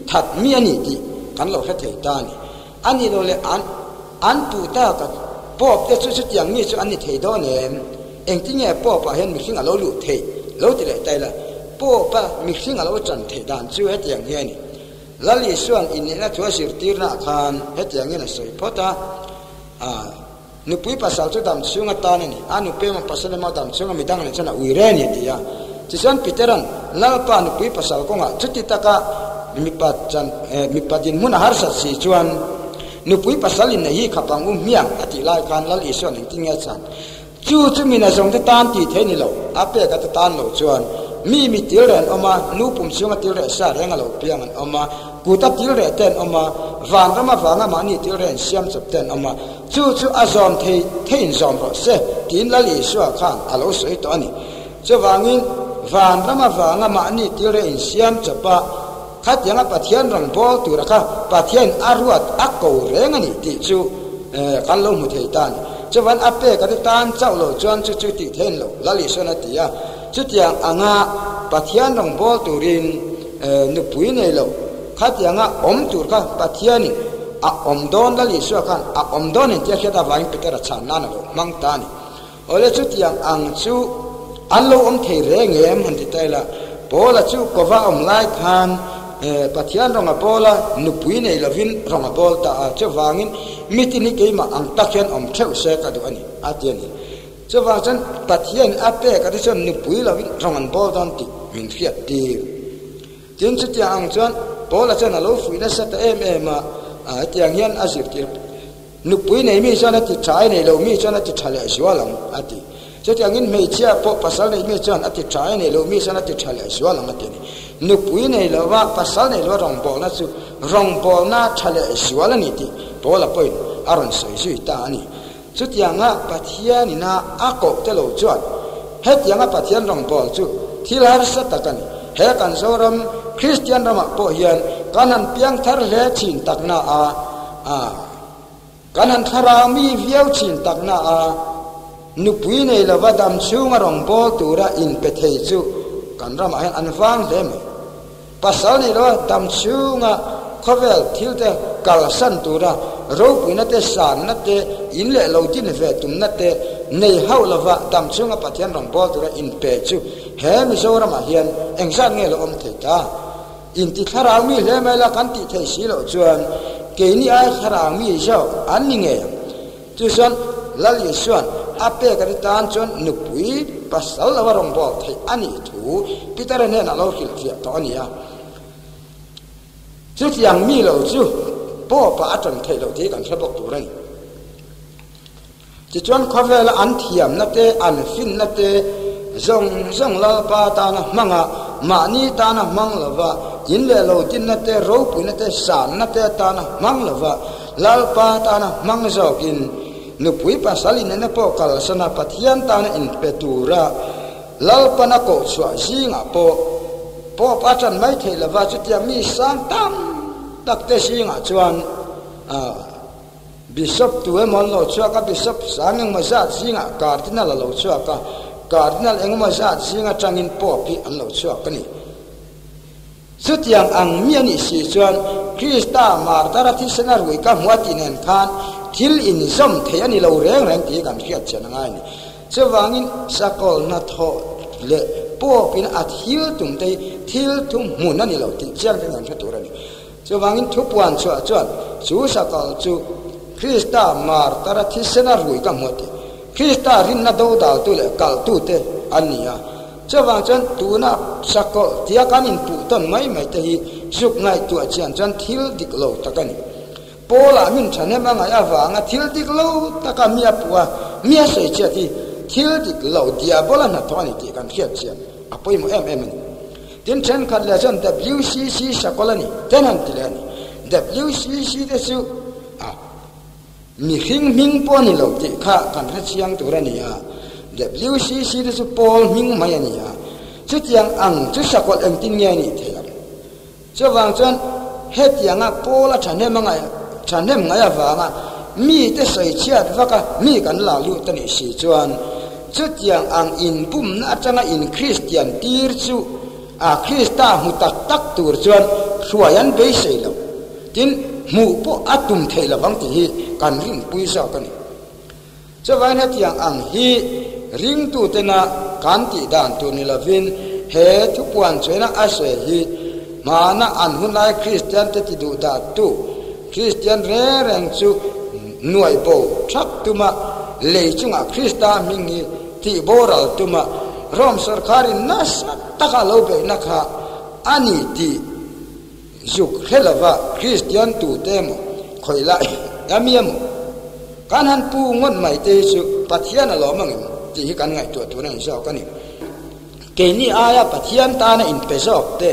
[SPEAKER 1] that mi a ni tih kan lo hre thei ta a ni. A ni lo leh an an puh tak a, Pope te chu chutiang mi chu an ni thei dawn em? Engtinge Pope ah hian mihring a lo luh theih? Lo ti leh ta ila, Pope a mihring a lo chan theih dan chu hetiang hi a ni. Lal Isua'n inneihna thu a zirtirna ah khan hetiangin a sawi phawt a, Nupui pasal chu dam chhung atan a ni, a nupui emaw pasal emaw dam chhunga midang nen chuan a ui reng a ni a ti a. Tichuan Petera'n Lalpa nupui pasal kawngah chuti taka mipa chan mipa dinhmun a harsat si chuan nupui pasal inneih hi khap ang u hmiang a tih lai khan Lal Isua'n engtin nge a chhan? Chu chu mina zawng te tan tih theih ni lo, a pek a te tan lo chuan mi mi til reh an awm a, nu pum chhunga til reh sa reng a lo piang an awm a, kuta til reh te an awm a, vanram avanga mahni til reh an siam chawp te an awm a, chu chu a zawm thei theiin zawm rawh se tiin Lal Isua khan a lo sawi tawh a ni. Chuvangin vanram avanga mahni til reh insiam chawp a, Khatianga Pathian rawngbâwl tura kha Pathian a ruat a ko reng a ni tih chu kan lo hmu thei ta a ni. Chuvan a pek a te tan chauh lo chuan chu chu tih thein lo, Lal Isuan a ti a. Chutiang anga Pathian rawngbâwl turin nupui nei lo, khatianga awm tur kha Pathianin a awm dawn, Lal Isua khan a awm dawn in tia hriat avangin Petera chhan nan a lo hmang ta a ni. Awle chutiang ang chu an lo awm thei reng em han ti ta ila, Paula chu kova awm lai khan Pathian rawng a bawl a, nupui nei lovin rawng a bawl ta a, chuvangin mitin hi keimah ang tak hian awm theuh se ka duh a ni, a ti a ni. Chuvang chuan Pathian a pek a te chuan nupui lovin rawng an bawl dawn tih min hriat tir. Tin, chutiang ang chuan Paula chuan a lo fuih nasa ta em em a, hetiang hian a zirtir. Nupui nei mi chuan a ti tha, nei lo mi chuan a ti tha leh zual ang, a ti. Chutiangin hmeichhia pawh pasal nei mi chuan a ti tha, nei lo mi chuan a ti tha leh zual ang, a ti a ni. Nupui nei lova pasal nei lova rawngbawlna chu rawngbawlna tha leh zual a ni tih Paula pawhin a rawn sawi zui ta a ni. Chutianga Pathianina a koh te lo chuan hetianga Pathian rawngbâwl chu thil harsa tak a ni. He kan Zoram Kristian ramah pawh hian kan han piang thar hle thin takna a, a kan han thlarau mi viau thin takna a, nupui nei lova dam chhunga rawngbâwl tura inpe thei chu kan ramah hian an vang hle mai. Pasal nei lova dam chhunga khawvel thil te kalsan tura ropuina te, sanna te, in leh lo din ve tumna te nei hauh lova dam chhunga Pathian rawngbâwl tura inpe chu he Mizoramah hian engzat nge lo awm thei ta? Inti thlarau mi hle mai la kan tih theih si loh chuan keini ai thlarau mi zawk an ni ngei ang. Chu chuan Lal Isua'n a pek a ni tan chuan nupui pasal lo a rawngbâwl theih a nih thu Peter-a hnenah lo hrilhfiah tawh a ni a. Chutiang mi lo chu pawpa a ṭan theih loh tih kan hre bawk tur a ni. Tichuan khawvela an thiamna te, an finna te zawng zawng Lalpa tana hmanga mahni tana hmang lova, in leh lo dinna te, ropuina te, sanna te atana hmang lova, Lalpa tana hmang zawkin nupui pasal inena pawh kalsana Pathian tana inpe tura Lalpana kohchhuah zingah pawh pawp a ṭan mai theih lova, chutiang mi sang tam tak te zingah chuan Bishop tu emaw an lo chhuak a, Bishop sang engemaw zat zingah Cardinal a lo chhuak a, Cardinal engemaw zat zing atangin Pope hi an lo chhuak a ni. Chutiang ang mi a nih si chuan Krista martar a thisen a rui ka hmu a tih nen khan thil inzawm thei a ni lo reng reng tih hi kan hriat chian a ngai a ni. Chuvangin sakawl hnathawh leh Pope in a thil tum te hi thil thum hmun a ni lo tih chiang te kan hre tur a ni. Chuvangin thupuan chhuah chuan chu sakawl chu Krista martar a thisen a rui ka hmu a ti. Krista rinna dodaltu leh kaltute an ni a. Chuvang chuan tuna sakawlh tia kan inpuh tawn mai mai te hi zuk ngaihtuah chian chuan thil dik lo tak a ni. Paula min thahnem a ngaih avanga thil dik lo taka mi a puh a, mi a sawi chhiat hi thil dik lo diabola hnathawh a ni tih kan hriat chian a pawimawh em em a ni. Tin thenkhat leh chuan WCC sakawlh a ni ten han ti leh a ni. WCC te chu a. Mihring hming pawh a ni lo tih kha kan hre chiang tur a ni a, WCC te chu pawl hming mai a ni a, chutiang ang chu sakawlh engtin nge a nih theih ang? Chuvang chuan hetianga pawl a thahnem a ngaih thahnem ngaih avanga mite sawi chhiat vaka mi kan la lut a nih si chuan chutiang ang inbumna atanga in Kristian tir chu a Krista hmu tak tak tur chuan hruai an beisei lo. Tin, hmuh pawh a tum theih lovang tih hi kan rinpui zawk a ni. Chuvangin hetiang ang hi ringtutena kan tih dan tur ni lovin he thupuan chuaina a sawi hi hmana an hunlai Kristiante ti duh dahtu Kristian reng reng chu nuai bo thap tuma lei chungah Krista hming hi tih boral tuma Rome sorkharin nasa taka lo beihna kha a ni tih Zuk hre lova Kristian tute emaw, khawih lai a mi emaw, kan han pu ngawt mai te hi chu Pathian a lawm angem? Tih hi kan ngaihtuah tur a ni zawk a ni. Keini aia Pathian tana inpe zawk te,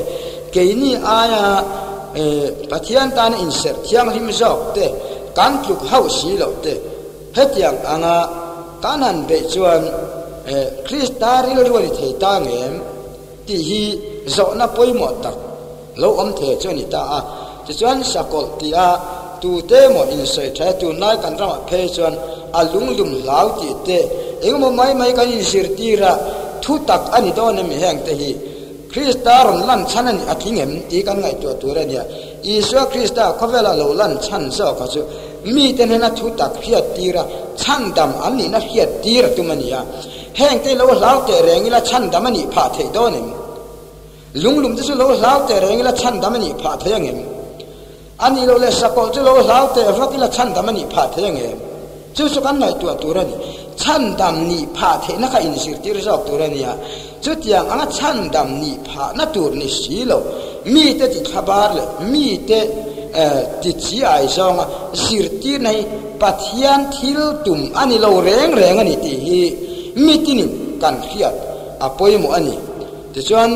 [SPEAKER 1] keini aia Pathian tana inserh thianghlim zawk te, kan tluk hauh si loh te, hetiang anga kan han beih chuan Krista rilru a ni thei ta ngem tih hi zawhna pawimawh tak lo awm thei chu a ni ta a. Tichuan sakawlh tih a tute maw insawi tha e, tunlai kan ramah phei chuan a lunglum hlau tih te engemaw mai mai kan inzirtir a, thu tak a ni dawn em heng te hi Krista rawn lan chhan a ni a tling em tih kan ngaihtuah tur a nia. Isua Krista khawvela lo lan chhan zawk a chu mite hnena thu tak hriat tir a, chhandam an nihna hriat tir a tum a ni a. Heng te lo hlau teh reng ila chhandam a nih phah theih dawn em? Lunglum te chu lo hlau teh reng ila chhandam a nih phah thei ang em? A nih loh leh sakawlh chu lo hlau teh vak ila chhandam a nih phah thei ang em? Chu chu kan ngaihtuah tur a ni. Chhandam nih phah theihna kha inzirtir zawk tur a nia. Chutiang anga chhandam nih phahna tur ni si lo, mite ti thlabar leh mite ti chi ai zawnga zirtirna hi Pathian thil tum a ni lo reng reng a ni tih hi mitinin kan hriat a pawimawh a ni. Tichuan,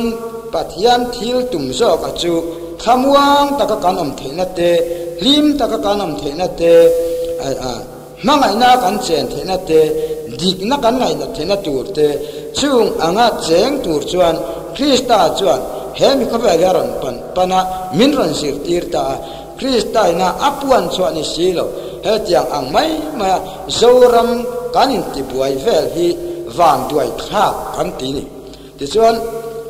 [SPEAKER 1] Pathian thil tum zawka chu thlamuang taka kan awm theihna te, hlim taka kan awm theihna te, hmangaihna kan chen theihna te, dikna kan ngaihnat theihna tur te, chung anga cheng tur chuan Krista chuan he mi khawvel hi a rawn pan pan a, min rawn zirtir ta a. Krista ina a puan chhuah ni si lo, hetiang ang mai maia Zoram kan intibuai vel hi vanduai thlak kan ti ni. Tichuan,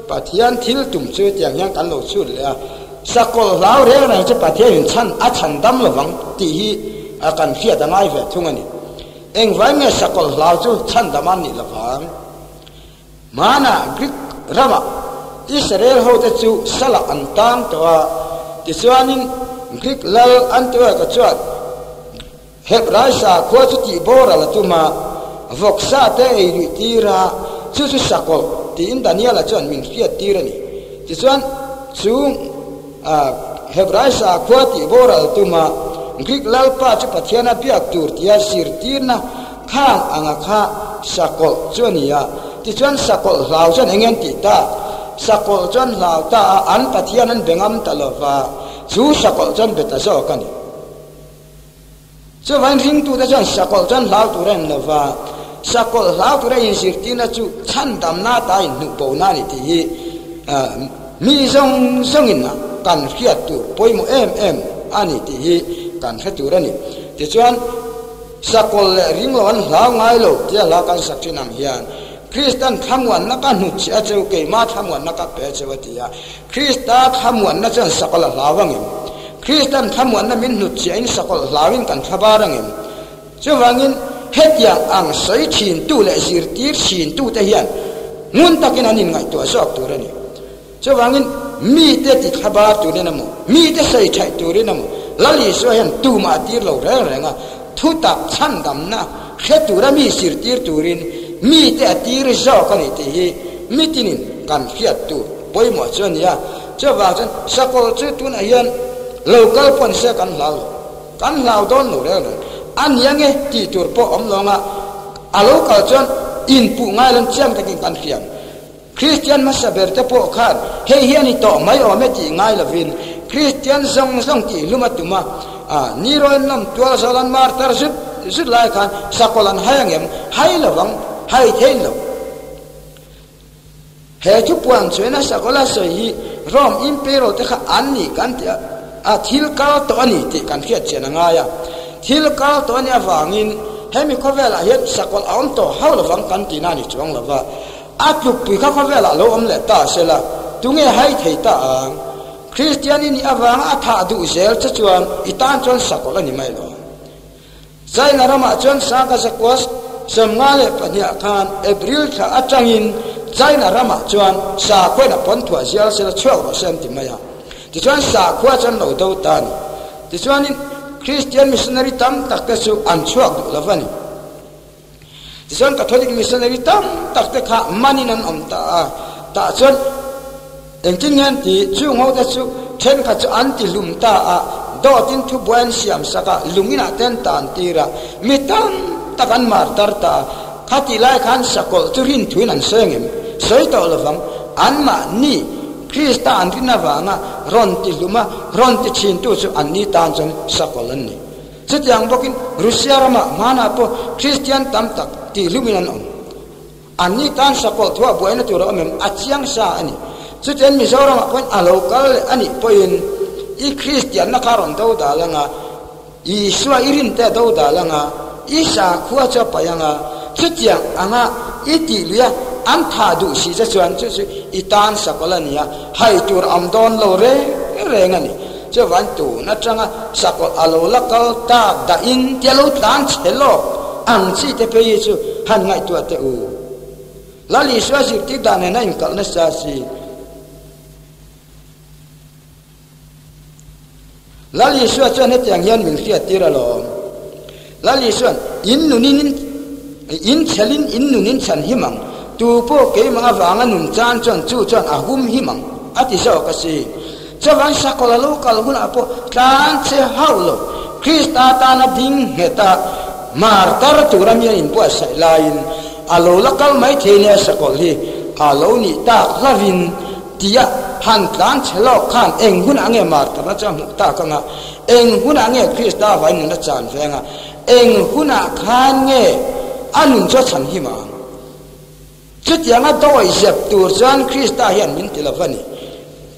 [SPEAKER 1] Pathian thil tum chu tiang hian kan lo chhut leh a, sakawlh hlau reng reng chu Pathianin chhan a chhan dam lovang tih hi kan hriat a ngai ve thung a ni. Engvai nge sakawlh hlau chu chhan dam a nih lovang? Hmanah Greek ramah Israel hote chu salah an tang tawh a, tichuanin Greek lal Antioch-a chuan Hebrai sakhua chu tih boral a tum a, vawksa te ei luih tir a, chu chu sakawlh tiin Daniela chuan min hriat tir a ni. Tichuan, chu Hebrai sakhua tih boral a tum a, Greek lalpa chu Pathiana biak tur tia zirtirna khang anga kha sakawlh chu a ni a. Tichuan, sakawlh hlau chuan eng nge an tih tak? Sakawlh chuan hlau ta a, an Pathian an be ngam ta lo va, chu sakawlh chuan be ta zawk a ni. Chuvain ringtute chuan sakawlh chuan hlau tur a en lo va, sakawlh hlau tura inzirtirna chu chhandamna ata inhnuh bona a ni tih hi mi zawng zawngin kan hriat tur pawimawh em em a ni tih hi kan hre tur a ni. Tichuan, sakawlh leh ringlo an hlau ngai lo tia hla kan sak thin ang hian Kristan thlamuanna ka hnutchhiah a cheu, keimah thlamuanna ka pe a cheu a ti a. Krista thlamuanna chuan sakawlh a hlau angem? Kristan thlamuanna min hnutchhiahin sakawlh hlauin kan thlabar angem? Chuvangin, hetiang ang sawi thintu leh zirtir thintute hian ngun takin an inngaihtuah zawk tur a ni. Chuvangin, mite ti thlabar turin emaw, mite sawi thaih turin emaw, Lal Isua hian tumah a tir lo reng reng a, thutak chhandamna hre tura mi zirtir turin mite a tir zawk a ni tih hi mitinin kan hriat tur pawimawh chu a ni a. Chuvang chuan sakawlh chu tunah hian lo kal pawn se kan hlau lo, kan hlau dawn lo reng reng a ni ange tih tur pawh awm lo anga a lo kal chuan inpuh ngai lo chiang takin kan hria ang. Kristian hmasa ber te pawh khan hei hi a ni tawh mai awm e tih ngai lovin Kristian zawng zawng tih hlum a tum a, a ni rawn lawm tual zawl an mar tar zut zut lai khan sakawlh an hai angem? Hai lovang, hai thein lo. He thu puan chuan a sakawlh a sawi hi Rome Imperial te kha an ni kan ti a, a thil kal tawh a ni tih kan hriat chian a ngai a. Thil kal tawh a nih avangin hemi khawvelah hian sakawlh a awm tawh hauh lovang kan tihna a ni chuang lova. A tlukpui kha khawvelah lo awm leh ta se la, tunge hai thei ta ang? Kristian i nih avanga a thah duh zel che chuan i tan chuan sakawlh a ni mai lo. China ramah chuan Sangha Zakua 52 khan April thla atangin China ramah chuan sakhuain a pawn thuah zial sela chhuak rawh se an ti mai a. Tichuan sakhua chuan lo do ta a ni. Tichuanin Kristian missionary tam tak te chu an chhuak duh lo va ni. Tichuan Catholic missionary tam tak te kha manin an awm ta a, tah chuan engtin nge an ti? Chung ho te chu thenkhat chu an ti hlum ta a, dawtin thubuai an siam sak a, lungin ah te an tan tir a, mi tam tak an mar tar ta a. Khatih lai khan sakawlh chu rin thuin an sawi angem? Sawi tawh lovang. Anmahni Krista an rin avanga rawn ti hlum a, rawn ti thintu chu anni tan chuan sakawlh an ni. Chutiang bawkin Russia ramah hmanah pawh Kristian tam tak tihhlumin an awm. Anni tan sakawlh thuah buaina tur a awm em? A chiang sa a ni. Chutiang Mizoramah pawhin a lo kal leh a nih pawhin i Kristianna kha rawn do dal anga, Isua i rin te a do dal anga, i sakhua chu a paih anga, chutiang anga i tih lui a, an thah duh si che chuan chu chu i tan sakawlh a ni a, hai tur a awm dawn lo reng reng a ni. Chuvan tun atanga sakawlh a lo la kal tak dahin tia lo tlan chhe lawk ang chi te phei hi chu han ngaihtuah teh u. Lal Isua zirtir dan nen a inkalh nasa si. Lal Isua chuan hetiang hian min hriattir alawm. Lal Isua'n, In nunin in chhelin in nunin chhan him ang, tu pawh keimah avanga nun chan chuan chu chuan a hum him ang, a ti zawk a si. Chuvang sakawlh a lo kal hunah pawh tlan che hauh lo, Krista tana ding nghet a, martar tura mi an inbuatsaih laiin a lo la kal mai thei nia sakawlh hi a lo nih tak hlavin tia han tlan che lawk khan eng hunah nge martarna chu a hmuh tak anga Eng hunah nge Krista vain nun a chan veng a, eng hunah khan nge a nun chu a chhan him ang? Chutianga dawi zep tur chuan Krista hian min ti lo va ni.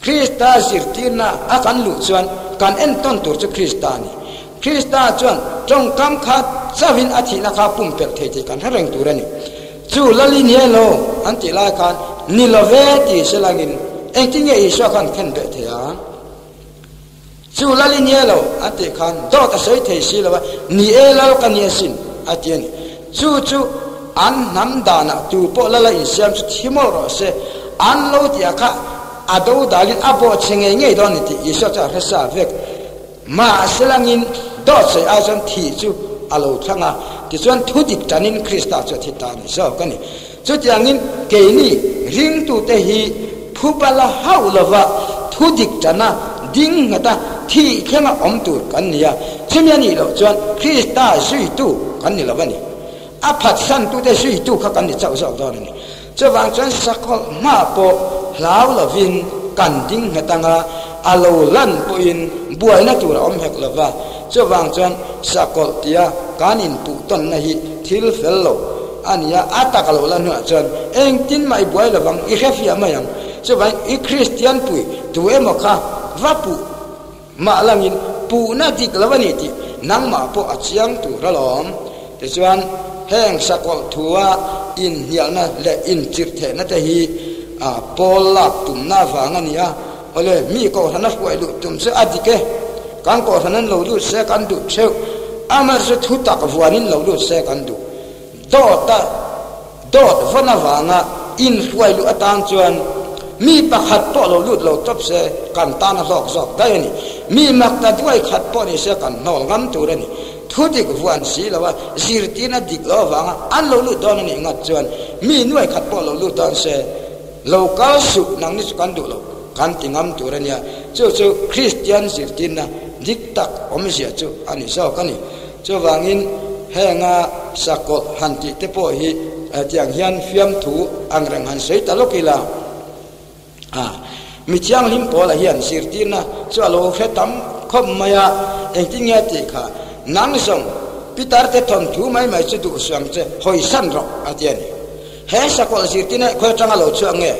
[SPEAKER 1] Krista zirtirna a kan luh chuan kan entawn tur chu Krista a ni. Krista chuan tawngkam kha chauhin a thihna kha pumpelh thei tih kan hre reng tur a ni. Chu Lali ni elo an tih lai khan ni lo ve ti se langin engtin nge Isua khan khen beh thei ang? Chu lal i nia lo, an tih khan dawt a sawi thei si lo a, ni e lal ka nia sin, a ti a ni. Chu chu an hnam danah tu pawh lal a insiam chu thi mawlh rawh se, an lo tih ah kha a do dalin a bawh chhe ngei ngei dawn a ni tih Isua chu a hre sa vek. Mahse langin dawt sawi ai chuan thih chu a lo thlang a, tichuan thu dik tanin Krista chu a thi ta a ni zawk a ni. Chutiangin keini ringtute hi phupa la hauh lova thu dik tana ding nghata thih thlenga awm tur kan ni a, chumi a nih loh chuan Krista zuitu kan ni lo a ni. A phatsantute zuitu kha kan ni chauh zawk dawn a ni. Chuvang chuan sakawlh hma pawh hlau lovin kan ding nghet anga a lo lan pawhin buaina tur a awm hek lova, chuvang chuan sakawlh tia kan inpuh tawnna hi thil fel lo a ni a, a tak a lo la hnuah chuan engtin mah i buai lovang, i hrefiah mai ang. Chuvangin i Kristian pui tu emaw kha va puh mah langin puhna dik lo a ni tih nangmah pawh a chiang tur alawm. Tichuan, heng sakawlh thua inhnialna leh inchirhthehna te hi pawl lak tumna avang a ni a, awle mi kohhran a hruai luh tum chu a dik e, kan kohhran an lo lut se kan duh theuh, amaherawhchu thu tak vuanin lo lut se kan duh. Dawta dawt vawn avanga inhruai luh atan chuan mi pakhat pawh lo lut lo tawp se kan tan a hlawk zawk daih a ni. Mi makta duai khat pawh ni se kan hnawl ngam tur a ni. Thu dik vuan si lo a, zirtirna dik lo avanga an lo lut dawn a nih ngat chuan mi nuai khat pawh lo lut dawn se lo kal suh nang ni chu kan duh lo kan ti ngam tur a nia. Chu chu Kristian zirtirna dik tak awmzia chu a ni zawk a ni. Chuvangin henga sakawlh han tih te pawh hi tiang hian fiamthu angreng han sawi ta lawk ila, a mi thianghlim pawla hian zirtirna chu a lo hre tam khawp mai a, engtin nge tih kha nang zawng Pitar te thawnthu mai mai chu duh suang che hawisan rawh a ti a ni. He sakawlh zirtirna hi khawi atanga lo chhuak nge?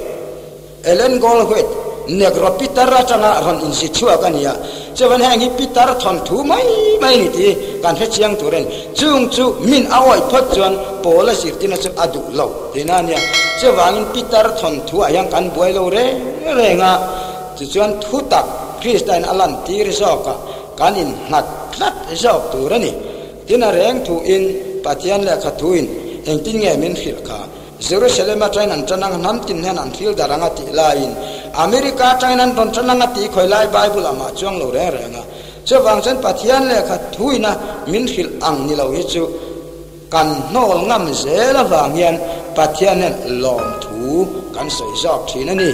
[SPEAKER 1] Ellen Goldwhite, Negro pitar atanga rawn inzi chhuak a ni a, chuan heng hi pitar thawnthu mai mai a ni tih kan hre chiang tur a ni. Chung chu min a awih phawt chuan Paula zirtirna chu a duh lo tihna a nia. Chuvangin pitar thawnthu ah hian kan buai lo reng reng a, tichuan thutak Krista'n a lantir zawkah kan innghat tlat zawk tur a ni. Tin a reng thuin Pathian lehkha thuin engtin nge min hrilh kha? Jerusalem atangin an tan ang, hnam tin hian an thil dar ang a tih laiin America atangin an rawn tan ang a tih khawi lai Bible ah mah chuang lo reng reng a. Chuvang chuan Pathian lehkha thuina min hrilh ang ni lo hi chu kan hnawl ngam zel avang hian Pathian hian lawmthu kan sawi zawk thin a ni.